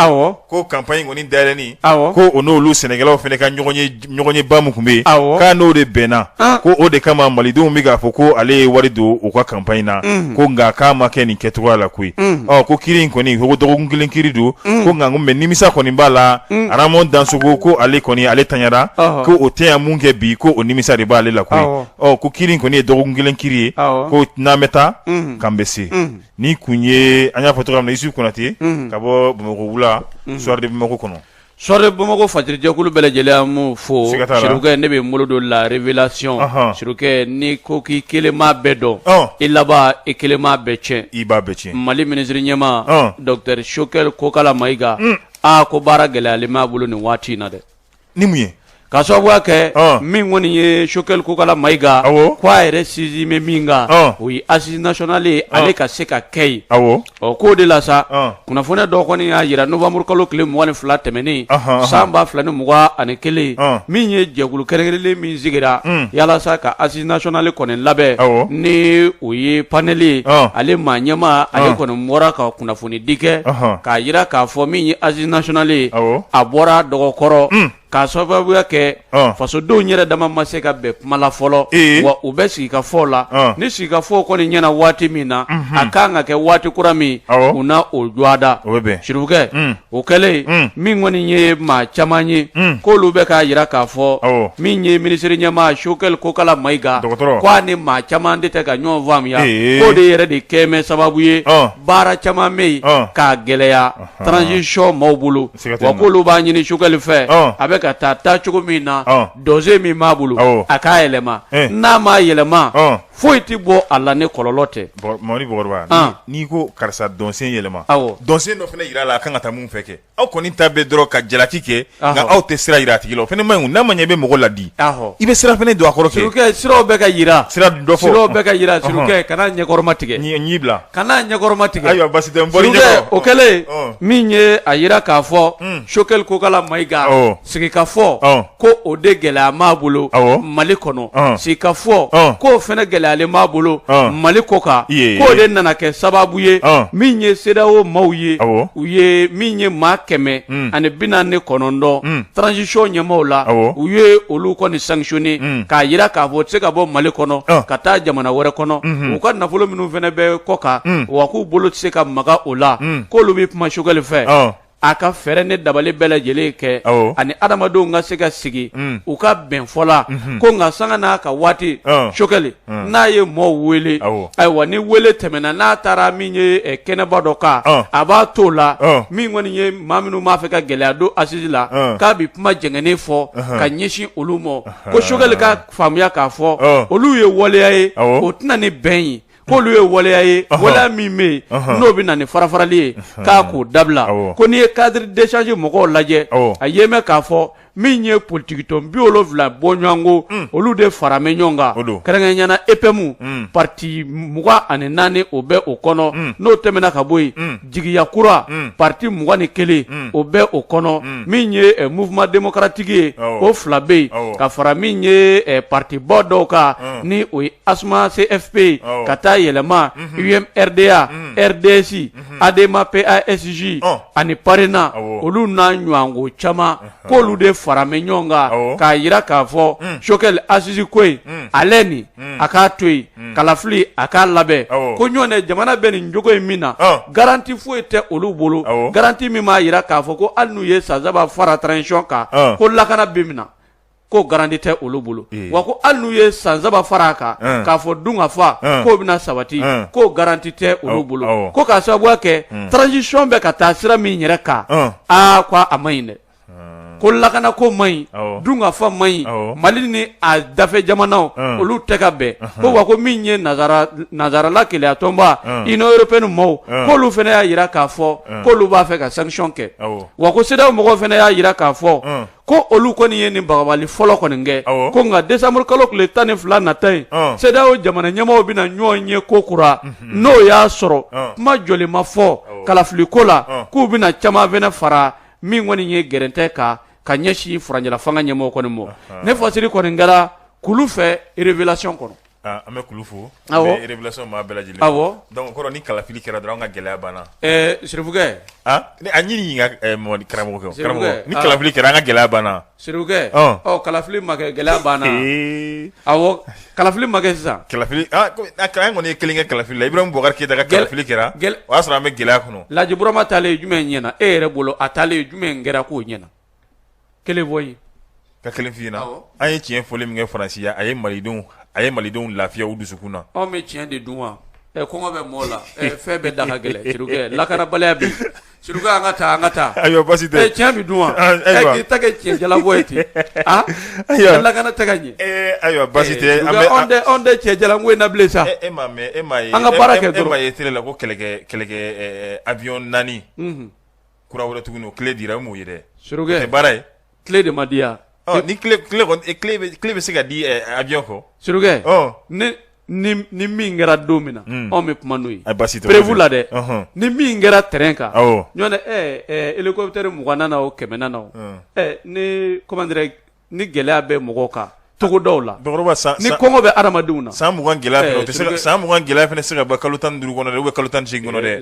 S2: ko campagne kɔni dayɛlɛnni ko o n'olu sɛnɛkɛlaw fana ka ɲɔgɔnyeba min tun bɛ yen k'a n'o de bɛnna ko o de kama malidenw bɛ k'a fɔ ko ale ye wari don u ka campagne na ko nka k'a ma kɛ nin kɛcogoya la koyi ɔ ko kiri in kɔni ko dɔgɔkun kelen kiri don ko nka mais nimisa kɔni b'a la Raymond Dansoko ko ale kɔni ale tanyara ko o tɛ yan mun kɛ bi ko o nimisa de b'ale la koyi ɔ ko kiri in kɔni ye dɔgɔkun kelen kiri ye ko n'an bɛ taa k'an bɛ se Ni kun ye an y'a fɔ cogoya min na Isufu Konate ka bɔ Bamakɔ wula Soir de Bamako kɔnɔ
S1: Soir de Bamako fatirijɛkulu bɛɛ lajɛlen an b'u fo Sirukɛ ne bɛ n bolo don la révélation Sirukɛ n'i ko k'i kelen m'a bɛɛ dɔn i laban i kelen m'a bɛɛ tiɲɛ
S2: i b'a bɛɛ tiɲɛ
S1: Mali minisiri ɲɛmaa docteur Choguel Kokala Mayiga aa ko baara gɛlɛyalen b'a bolo nin waati in na dɛ
S2: Ni mun ye
S1: ka sababuya kɛ min kɔni ye Choguel Kokala Mayiga ko a yɛrɛ sinsin bɛ min kan o ye assise nationale ye ale ka se ka kɛ yen ɔ k'o de la sa kunnafoniya dɔ kɔni y'a jira novembre kalo tile 22 tɛmɛnen san 2021 min ye jɛkulu kɛrɛnkɛrɛnlen min sigira yalasa ka assise nationale kɔni labɛn ni o ye panel ye ale maa ɲɛmaa ale kɔni bɔra ka kunnafoni di kɛ k'a jira k'a fɔ min ye assise nationale ye a bɔra dɔgɔkɔrɔ k'a sababuya kɛ fasodenw yɛrɛ dama ma se ka bɛn kuma la fɔlɔ wa u bɛ sigikafɔ la ni sigikafɔ kɔni ɲɛna waati min na a kan ka kɛ waati kura min u na o jɔda Sirukɛ o kɛlen min kɔni ye maa caman ye k'olu bɛ k'a jira k'a fɔ min ye minisiri ɲɛmaa Choguel Kokala Mayiga ko a ni maa caman de tɛ ka ɲɔgɔn faamuya k'o de yɛrɛ de kɛlen bɛ sababu ye baara caman bɛ yen k'a gɛlɛya transition maaw bolo wa k'olu b'a ɲini Choguel fɛ a bɛ bɛ ka taa taacogo min na dɔnsen min b'a bolo a k'a yɛlɛma n'a m'a yɛlɛma foyi tɛ bɔ a la ni kɔlɔlɔ tɛ.
S2: Mamadi Bakɔrɔba, n'i ko karisa dɔnsen yɛlɛma, dɔnsen dɔ fana jira a la a kan ka taa mun fɛ kɛ. Aw kɔni ta bɛ dɔrɔn ka jalaki kɛ nka aw tɛ sira jira a tigi la o fana man ɲi n'a ma ɲɛ i bɛ mɔgɔ ladi i bɛ sira fana don a kɔrɔ
S1: kɛ siraw bɛ ka jira sira dɔ fɔ siraw bɛ ka jira Surukɛ kana ɲɛkɔrɔma tigɛ
S2: ɲi bila
S1: kana ɲɛkɔrɔma tigɛ
S2: ayiwa basi tɛ n bɔr'i ɲɛkɔrɔ
S1: o kɛlen min ye a jira k'a fɔ Choguel Kokala Mayiga sigikafɔ ko o de gɛlɛya b'a bolo Mali kɔnɔ sigikafɔ k'o fana gɛlɛyalen b'a bolo Mali kɔkan k'o de nana kɛ sababu ye min ye CEDEAO maaw ye u ye min ye maa 149 transition ɲɛmaaw la u ye olu kɔni sanctionner k'a jira k'a fɔ u tɛ se ka bɔ Mali kɔnɔ ka taa jamana wɛrɛ kɔnɔ u ka nafolo minnu fana bɛ kɔkan wa k'u bolo tɛ se ka maga o la k'olu bɛ kuma Choguel fɛ a ka fɛɛrɛ ni dabali bɛɛ lajɛlen kɛ ani adamadenw ka se ka sigi u ka bɛn fɔ la ko nka sanga n'a ka waati Choguel n'a ye mɔɔw wele ayiwa ni wele tɛmɛna n'a taara min ye kɛnɛba dɔ kan a b'a to la min kɔni ye maa minnu b'a fɛ ka gɛlɛya don assise la k'a bɛ kuma jɛngɛnen fɔ ka ɲɛsin olu ma ko Choguel ka faamuya k'a fɔ olu ye waleya ye o tɛna ni bɛn ye k'olu ye waleya ye waleya min bɛ yen n'o bɛ na ni farafarali ye k'a k'o dabila ko n'i ye cadre d'échange mɔgɔw lajɛ a ye mɛn k'a fɔ min ye politikitɔn 70 bɔɲɔgɔnko olu de fara bɛ ɲɔgɔn kan kɛrɛnkɛrɛnnenya la EPM parti 24 o bɛ o kɔnɔ n'o tɛmɛna ka bɔ yen jigiya kura parti 21 o bɛ o kɔnɔ min ye mouvement démocratique ye o fila bɛ yen ka fara min ye parti ba dɔw kan ni o ye ASMA CFP ye ka taa yɛlɛma UMRDA RDS ADEMA PASJ ani PARENA olu n'a ɲɔgɔnko caman k'olu de fara bɛ ɲɔgɔn kan k'a jira k'a fɔ Choguel assise ko in ale nin a k'a to yen kalafili a k'a labɛn ko ɲɔgɔn jamana bɛ nin jogo in min na garantie foyi tɛ olu bolo garantie min b'a jira k'a fɔ ko hali n'u ye san saba fara transition kan ko lakana bɛ min na ko garantie tɛ olu bolo wa ko hali n'u ye san saba fara a kan k'a fɔ dunkafa k'o bɛna sabati k'o garantie tɛ olu bolo ko k'a sababuya kɛ transition bɛ ka taa sira min yɛrɛ kan aa ko a man ɲi dɛ ko lakana ko man ɲi dunkafa man ɲi Mali ni a dafɛ jamanaw olu tɛ ka bɛn ko wa ko min ye nazarala kelenya tɔnba Union européenne maaw k'olu fana y'a jira k'a fɔ k'olu b'a fɛ ka sanction kɛ wa ko CEDEAO mɔgɔw fana y'a jira k'a fɔ ko olu kɔni ye nin bagabagali fɔlɔ kɔni kɛ ko nka décembre kalo tile 12 nata in CEDEAO jamana ɲɛmaaw bɛna ɲɔgɔn ye ko kura n'o y'a sɔrɔ kuma jɔlen ma fɔ kalafili ko la k'u bɛna caman fana fara min kɔni ye gɛrɛntɛ kan ka ɲɛsin furancɛla fanga ɲɛmɔgɔ kɔni ma ne fasiri kɔni kɛra kulu fɛ révélation kɔnɔ
S2: an bɛ kulu fo révélation maa bɛɛ lajɛlen
S1: awɔ
S2: donc kɔrɔ ni kalafili kɛra dɔrɔn an ka gɛlɛya banna
S1: Sirifukɛ
S2: a ɲini ɲininka karamɔgɔkɛ karamɔgɔ ni kalafili kɛra an ka gɛlɛya banna
S1: Sirifukɛ ɔ kalafili ma kɛ gɛlɛya banna awɔ kalafili ma kɛ sisan
S2: kalafili an kɔni ye kelen kɛ kalafili la Ibrahim Boubacar Keita ka kalafili kɛra o y'a sɔrɔ an bɛ gɛlɛya kɔnɔ
S1: Laji Burama taalen jumɛn ɲɛna e yɛrɛ bolo a taalen jumɛn kɛra k'o ɲɛna kelen fɔ n ye
S2: ka kelen f'i ɲɛna an ye tiɲɛ fɔli min kɛ Faransi a ye malidenw a ye malidenw lafiya u dusukun na
S1: anw bɛ tiɲɛ de dun wa kɔngɔ bɛ mɔgɔw la fɛn bɛɛ da ka gɛlɛn Sirikɛ lakanabaliya bɛ yen Sirikɛ an ka taa an ka taa
S2: ayiwa basi tɛ
S1: tiɲɛ bɛ dun wa k'i ta kɛ tiɲɛ jalabɔ ye ten aa lakana tɛ ka ɲɛ
S2: ayiwa basi tɛ
S1: anw tɛ cɛ jalanko in na bilen sa
S2: e m'a mɛn e m'a ye
S1: an ka baara kɛ
S2: dɔrɔn e m'a ye télé la ko kɛlɛkɛ kɛlɛkɛ avion 4 kura wɛrɛ tuguni o clé dira e m'o ye dɛ
S1: Sirikɛ
S2: tɛ baara ye
S1: clé de ma di yan
S2: ni clé bɛ se ka di avion kɔ
S1: Sirikɛ ni ni min kɛra don min na anw bɛ kuma n'o ye
S2: basi tɛ
S1: preuve la dɛ ni min kɛra terrain kan ɲɔgɔn hélicoptère 20 nana o 100 nana o ni comment dirais ni gɛlɛya bɛ mɔgɔw kan togodaw la ni kɔngɔ bɛ adamadenw na
S2: san 20 gɛlɛya o tɛ se san 20 gɛlɛya fana se ka ban kalo 15 kɔnɔ dɛ ou bien kalo 18 kɔnɔ dɛ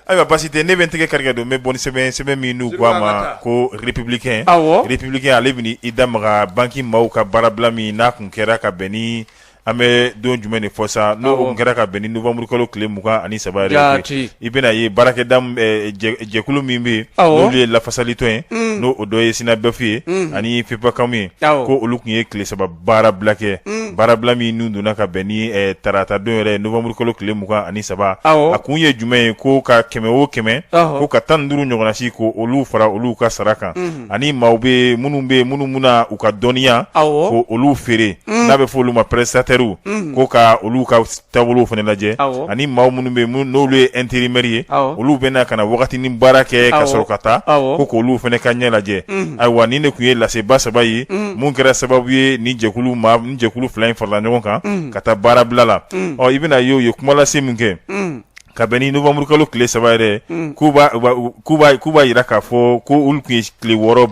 S2: ayiwa basi tɛ ne bɛ n tɛgɛ kari ka don n bɛ bɔ ni sɛbɛn sɛbɛn min n'u ko a ma ko républicain
S1: awɔ
S2: républicain ale bɛ i da maga banki maaw ka baarabila min n'a kun kɛra ka bɛn ni An bɛ don jumɛn de fɔ sa n'o tun kɛra ka bɛn ni novembre kalo tile 23 yɛrɛ ye i bɛna ye baarakɛda jɛkulu min bɛ yen n'olu ye lafasalitɔn ye n'o o dɔ ye SYNABEF ye ani FEPACAM ye ko olu tun ye tile saba baarabila kɛ baarabila min n'u donna ka bɛn ni tarata don yɛrɛ novembre kalo tile 23 a kun ye jumɛn ye ko ka kɛmɛ o kɛmɛ ko ka 15 ɲɔgɔnna si ko olu fara olu ka sara kan ani maaw bɛ minnu bɛ minnu bɛna u ka dɔnniya ko olu feere n'a bɛ fɔ olu ma prestataires ko ka olu ka taabolo fana lajɛ ani maa minnu bɛ n'olu ye intérimaires ye olu bɛna ka na wagatinin baara kɛ ka sɔrɔ ka taa ko k'olu fana ka ɲɛ lajɛ ayiwa nin de tun ye laseba saba ye mun kɛra sababu ye ni jɛkulu maa ni jɛkulu fila in farala ɲɔgɔn kan ka taa baarabila la ɔ i bɛna ye u ye kumalase min kɛ ka bɛn ni novembre kalo tile saba yɛrɛ k'u b'a jira k'a fɔ ko olu tun ye tile wɔɔrɔ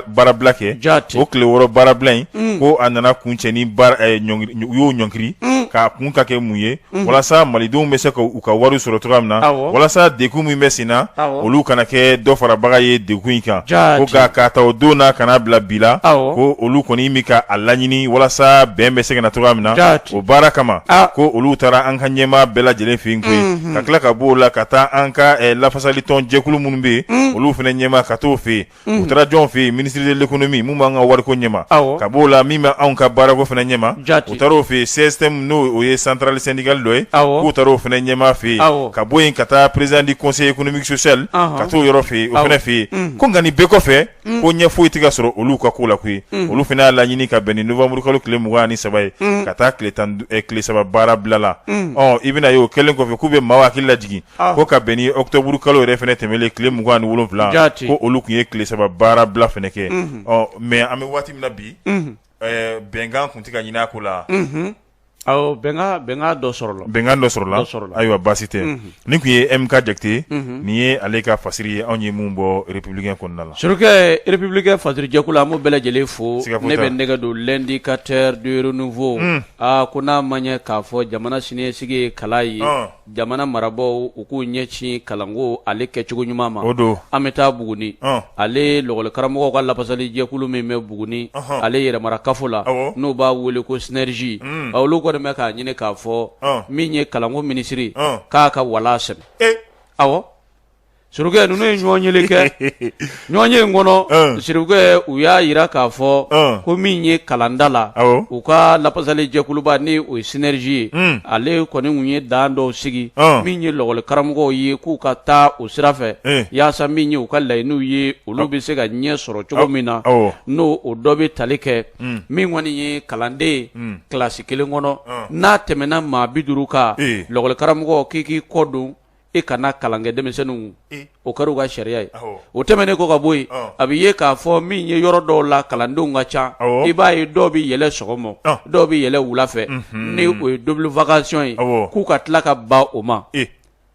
S2: baarabila kɛ o tile wɔɔrɔ baarabila in ko a nana kuncɛ ni u y'o ɲɔngiri k'a kun ka kɛ mun ye walasa malidenw bɛ se ka u ka wari sɔrɔ cogoya min na walasa degun min bɛ sen na olu kana kɛ dɔ farabaga ye degun in kan ko nka k'a ta o don na ka n'a bila bi la ko olu kɔni bɛ ka a laɲini walasa bɛn bɛ se ka na cogoya min na o baara kama ko olu taara an ka ɲɛmaa bɛɛ lajɛlen fɛ yen koyi ka tila ka b'o la ka taa an ka lafasalitɔn jɛkulu minnu bɛ yen olu fana ɲɛmaa ka t'o fɛ yen u taara jɔn fɛ yen ministre de l'économie min b'an ka wariko ɲɛma ka b'o la min bɛ anw ka baarako fana ɲɛma u taara o fɛ yen CSTM n'o o ye centrale syndicale dɔ ye k'u taara o fana ɲɛmaa fɛ yen ka bɔ yen ka taa président du conseil économique social ka t'o yɔrɔ fɛ yen o fana fɛ yen ko nka nin bɛɛ kɔfɛ ko ɲɛ foyi tɛ ka sɔrɔ olu ka ko la koyi olu fana y'a laɲini ka bɛn ni novembre kalo tile 23 ye ka taa tile saba baara bila la ɔ i bɛna ye o kɛlen kɔfɛ k'u bɛ maaw hakili lajigin ko ka bɛn ni octobre kalo yɛrɛ fana tɛmɛlen tile 27 ko olu tun ye tile saba baara bila fana kɛ ɔ mais an bɛ waati min na bi bɛnkan tun tɛ ka ɲini a ko la
S1: bɛnkan dɔ sɔrɔla
S2: bɛnkan dɔ sɔrɔla ayiwa baasi tɛ nin tun ye MK Jakite nin ye ale ka fasiri ye anw ye mun bɔ Républicain kɔnɔna la
S1: Surukɛ Républicain fasirijɛkulu an b'o bɛɛ lajɛlen fo ne bɛ nɛgɛ don l'indicateur du renouveau aa ko n'a ma ɲɛ k'a fɔ jamana siniɲɛsigi ye kalan ye jamana marabaaw u k'u ɲɛsin kalanko ale kɛcogo ɲuman ma o don an bɛ taa Buguni ale lɔkɔlikaramɔgɔw ka lafasali jɛkulu min bɛ Buguni ale yɛrɛmara kafo la n'u b'a wele ko SYNERJ olu kɔni bɛ k'a ɲini k'a fɔ min ye kalanko minisiri k'a ka wala sɛmɛ awɔ Surukɛ ninnu ye ɲɔgɔn ye kɛ ɲɔgɔnye in kɔnɔ surukɛ u y'a jira k'a fɔ ko min ye kalanda la u ka lafasali jɛkuluba ni o ye SYNERJ ye ale kɔni tun ye dan dɔw sigi min ye lɔkɔlikaramɔgɔw ye k'u ka taa o sira fɛ yaasa min ye u ka laɲiniw ye olu bɛ se ka ɲɛ sɔrɔ cogo min na n'o o dɔ bɛ tali kɛ min kɔni ye kalanden kilasi kelen kɔnɔ n'a tɛmɛna maa 50 kan lɔkɔlikaramɔgɔ k'i k'i kɔ don e kana kalan kɛ denmisɛnninw o kɛra u ka sariya ye o tɛmɛnen kɔ ka bɔ yen a bɛ ye k'a fɔ min ye yɔrɔ dɔw la kalandenw ka ca i b'a ye dɔw bɛ yɛlɛ sɔgɔma dɔw bɛ yɛlɛ wula fɛ ni o ye double vacation ye k'u ka tila ka ban o ma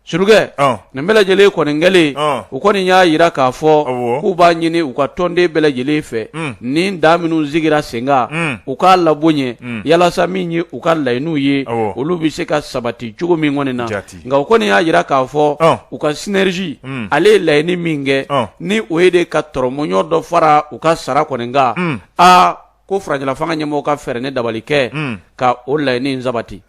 S1: surukɛ nin bɛɛ lajɛlen kɔni kɛlen u kɔni y'a jira k'a fɔ k'u b'a ɲini u ka tɔnden bɛɛ lajɛlen fɛ nin dan minnu sigira sen kan u k'a labonya yalasa min ye u ka laɲiniw ye olu bɛ se ka sabati cogo min kɔni na nka u kɔni y'a jira k'a fɔ u ka SYNERJ ale ye laɲini min kɛ ni o ye de ka tɔrɔmɔɲɔ dɔ fara u ka sara kɔni kan aa ko furancɛla fanga ɲɛmɔgɔw ka fɛɛrɛ ni dabali kɛ ka o laɲini in sabati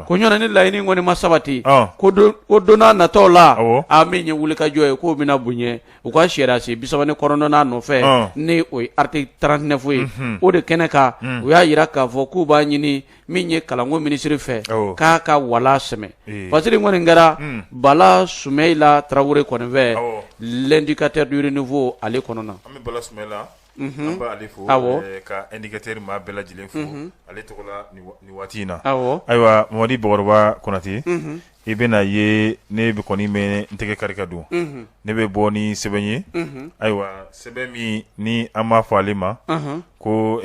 S1: ko ɲɔgɔn ni laɲini kɔni ma sabati ko don n'a nataw la a min ye wulikajɔ ye k'o bɛna bonya u ka sariyasen 39nan nɔfɛ ni o ye article 39 ye o de kɛnɛ kan u y'a jira k'a fɔ k'u b'a ɲini min ye kalanko minisiri fɛ k'a ka wala sɛmɛ fasiri kɔni kɛra Bala Sumayila Tarawele kɔni fɛ l'indicateur du renouveau ale kɔnɔna
S2: an bɛ Bala Sumayila an b'ale fo ka indicateur maa bɛɛ lajɛlen fo ale tɔgɔ la nin waati in na ayiwa Mamadi Bakɔrɔba Konate i bɛna ye ne bɛ kɔni bɛ n tɛgɛ kari ka don ne bɛ bɔ ni sɛbɛn ye ayiwa sɛbɛn min ni an b'a fɔ ale ma ko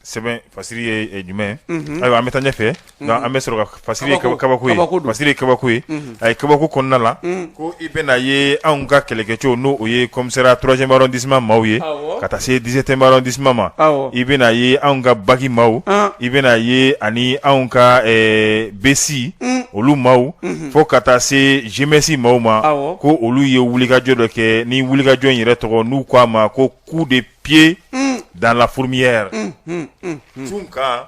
S2: sɛbɛn fasiri ye jumɛn ayiwa an bɛ taa ɲɛfɛ nka an bɛ sɔrɔ ka fasiri ye kabako ye fasiri ye kabako ye a ye kabako kɔnɔna la ko i bɛna ye anw ka kɛlɛkɛcɛw n'o o ye commissariat troisième arrondissement maaw ye ka taa se 17e arrondissement ma i bɛna ye anw ka BAC maaw i bɛna ye ani anw ka BSI olu maaw fo ka taa se GMS maaw ma ko olu ye wulikajɔ dɔ kɛ ni wulikajɔ in yɛrɛ tɔgɔ n'u ko a ma ko coup de pied Dans la fourmilière Tunkan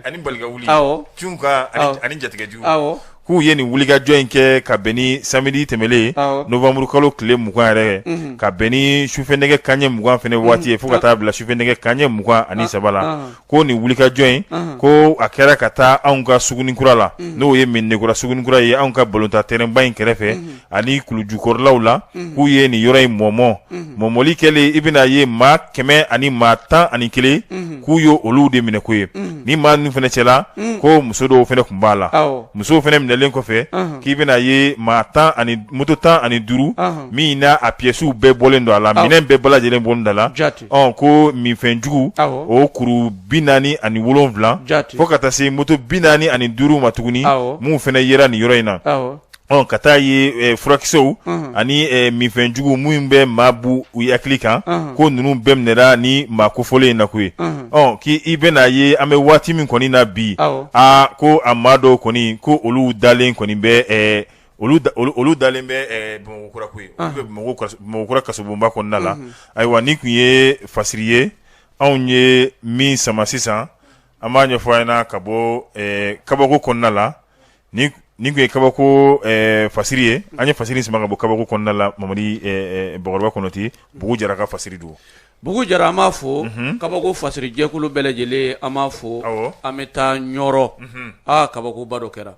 S2: ani Balikawuli Tunkan ani Jatigɛjugu k'u ye nin wulikajɔ in kɛ ka bɛn ni samedi tɛmɛlen novembre kalo tile 20 yɛrɛ ka bɛn ni sufɛ nɛgɛ kanɲɛ 20 fana waati ye fo ka taa bila sufɛ nɛgɛ kanɲɛ 23 la ko nin wulikajɔ in ko a kɛra ka taa anw ka suguninkura la n'o ye Mɛdinakura suguninkura ye anw ka balontan terrain ba in kɛrɛfɛ ani kulujukɔrɔlaw la k'u ye nin yɔrɔ in mɔmɔ mɔmɔli kɛlen i bɛna ye maa 100 ani maa 11 k'u ye olu de minɛ ko ye ni maa ninnu fana cɛla ko muso dɔw fana tun b'a la musow fana minɛlen kɔfɛ k'i bɛna ye maa tan ani moto 15 min n'a a pièces bɛɛ bɔlen don a la minɛn bɛɛ lajɛlen bɔlen don a la ko minfɛnjugu o kuru 47 fo ka taa se moto 45 ma tuguni minnu fana yera nin yɔrɔ in na ka taa ye furakisɛw ani minfɛnjugu minnu bɛ maa bu u hakili kan ko ninnu bɛɛ minɛra ni maa kofɔlen in na koyi k'i i bɛna ye an bɛ waati min kɔni na bi aa ko a maa dɔw kɔni ko olu dalen kɔni bɛ olu dalen bɛ Bamakɔkura koyi olu bɛ Bamakɔkura kasobonba kɔnɔna la ayiwa nin tun ye fasiri ye anw ye min sama sisan an b'a ɲɛfɔ a ɲɛna ka bɔ kabako kɔnɔna la nin tun ye kabako fasiri ye an ye fasiri sama ka bɔ kabako kɔnɔna la Mamadi Bakɔrɔba Kɔnɔti Bugu Jara ka fasiri don
S1: Bugu Jara an b'a fo kabako fasiri jɛkulu bɛɛ lajɛlen an b'a fo an bɛ taa Ɲɔrɔ aa kabakoba dɔ kɛra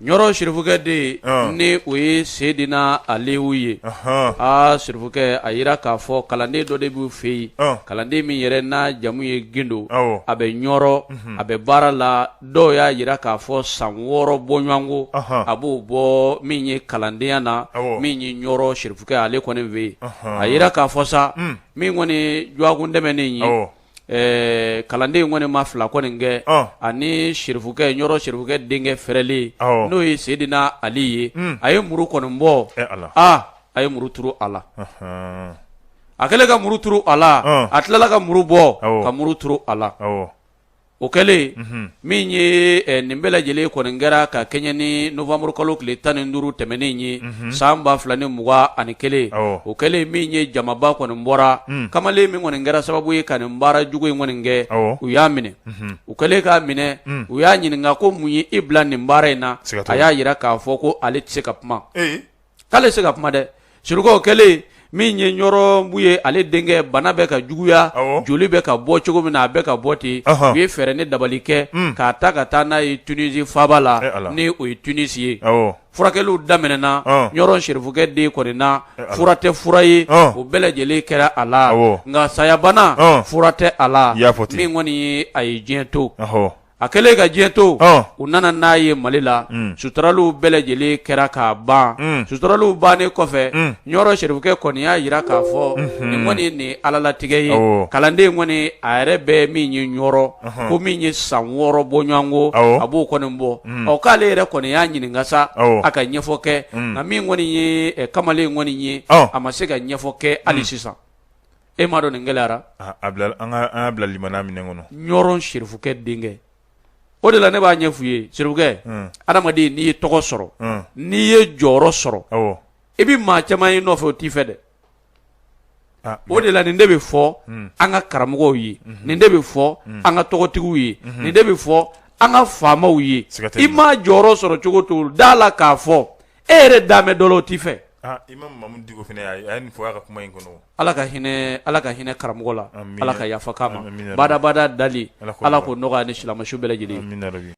S1: Ɲɔrɔ sirifukɛ den ni o ye Sedina Aliyu ye aa sirifukɛ a jira k'a fɔ kalanden dɔ de b'u fɛ yen kalanden min yɛrɛ n'a jamu ye Gindo a bɛ Ɲɔrɔ a bɛ baara la dɔw y'a jira k'a fɔ san 6 bɔɲɔgɔnko a b'o bɔ min ye kalandenya na min ye Ɲɔrɔ sirifukɛ ale kɔni fɛ yen a jira k'a fɔ sa min kɔni dɔgɔkun tɛmɛnen ye kalanden in kɔni ma fila kɔni kɛ ani sirifukɛ Ɲɔrɔ sirifukɛ denkɛ fɛrɛlen n'o ye Sedina Ali ye a ye muru kɔni bɔ a ye muru turu a la a kɛlen ka muru turu a la a tilala ka muru bɔ ka muru turu a la o kɛlen min ye nin bɛɛ lajɛlen kɔni kɛra ka kɛɲɛ ni novembre kalo tile 15 tɛmɛnen ye san 2021 o kɛlen min ye jamaba kɔni bɔra kamalen min kɔni kɛra sababu ye ka nin baara jugu in kɔni kɛ u y'a minɛ u kɛlen k'a minɛ u y'a ɲininka ko mun ye i bila nin baara in na a y'a jira k'a fɔ ko ale tɛ se ka kuma k'ale se ka kuma dɛ sirikaw kɛlen min ye Ɲɔrɔ Buye ale denkɛ bana bɛ ka juguya joli bɛ ka bɔ cogo min na a bɛ ka bɔ ten u ye fɛɛrɛ ni dabali kɛ k'a ta ka taa n'a ye Tunisie faaba la ni o ye Tunis ye furakɛliw daminɛna Ɲɔrɔ sirifukɛ den kɔni na fura tɛ fura ye o bɛɛ lajɛlen kɛra a la nka sayabana fura tɛ a la min kɔni ye a ye diɲɛ to a kɛlen ka diɲɛ to u nana n'a ye Mali la suturaliw bɛɛ lajɛlen kɛra k'a ban suturaliw bannen kɔfɛ Ɲɔrɔ sirifukɛ kɔni y'a jira k'a fɔ nin kɔni nin Ala latigɛ ye kalanden kɔni a yɛrɛ bɛ min ye Ɲɔrɔ ko min ye san 6 bɔɲɔgɔnko a b'o kɔni bɔ ɔ k'ale yɛrɛ kɔni y'a ɲininka sa a ka ɲɛfɔ kɛ nka min kɔni ye kamalen kɔni ye a ma se ka ɲɛfɔ kɛ hali sisan e m'a dɔn nin gɛlɛyara
S2: an y'a bila limaniya minɛn kɔnɔ
S1: Ɲɔrɔ sirifukɛ denkɛ o de la ne b'a ɲɛf'u ye sirifukɛ adamaden n'i ye tɔgɔ sɔrɔ n'i ye jɔyɔrɔ sɔrɔ i bɛ maa caman ye nɔfɛ o t'i fɛ dɛ o de la nin de bɛ fɔ an ka karamɔgɔw ye nin de bɛ fɔ an ka tɔgɔtigiw ye nin de bɛ fɔ an ka faamaw ye i ma jɔyɔrɔ sɔrɔ cogo cogo da la k'a fɔ e yɛrɛ danbɛ dɔ la o t'i fɛ Ala ka hinɛ Ala ka hinɛ karamɔgɔ la Ala ka yafa k'a ma badabada dali Ala k'o nɔgɔya ni silamɛ su bɛɛ lajɛlen ye.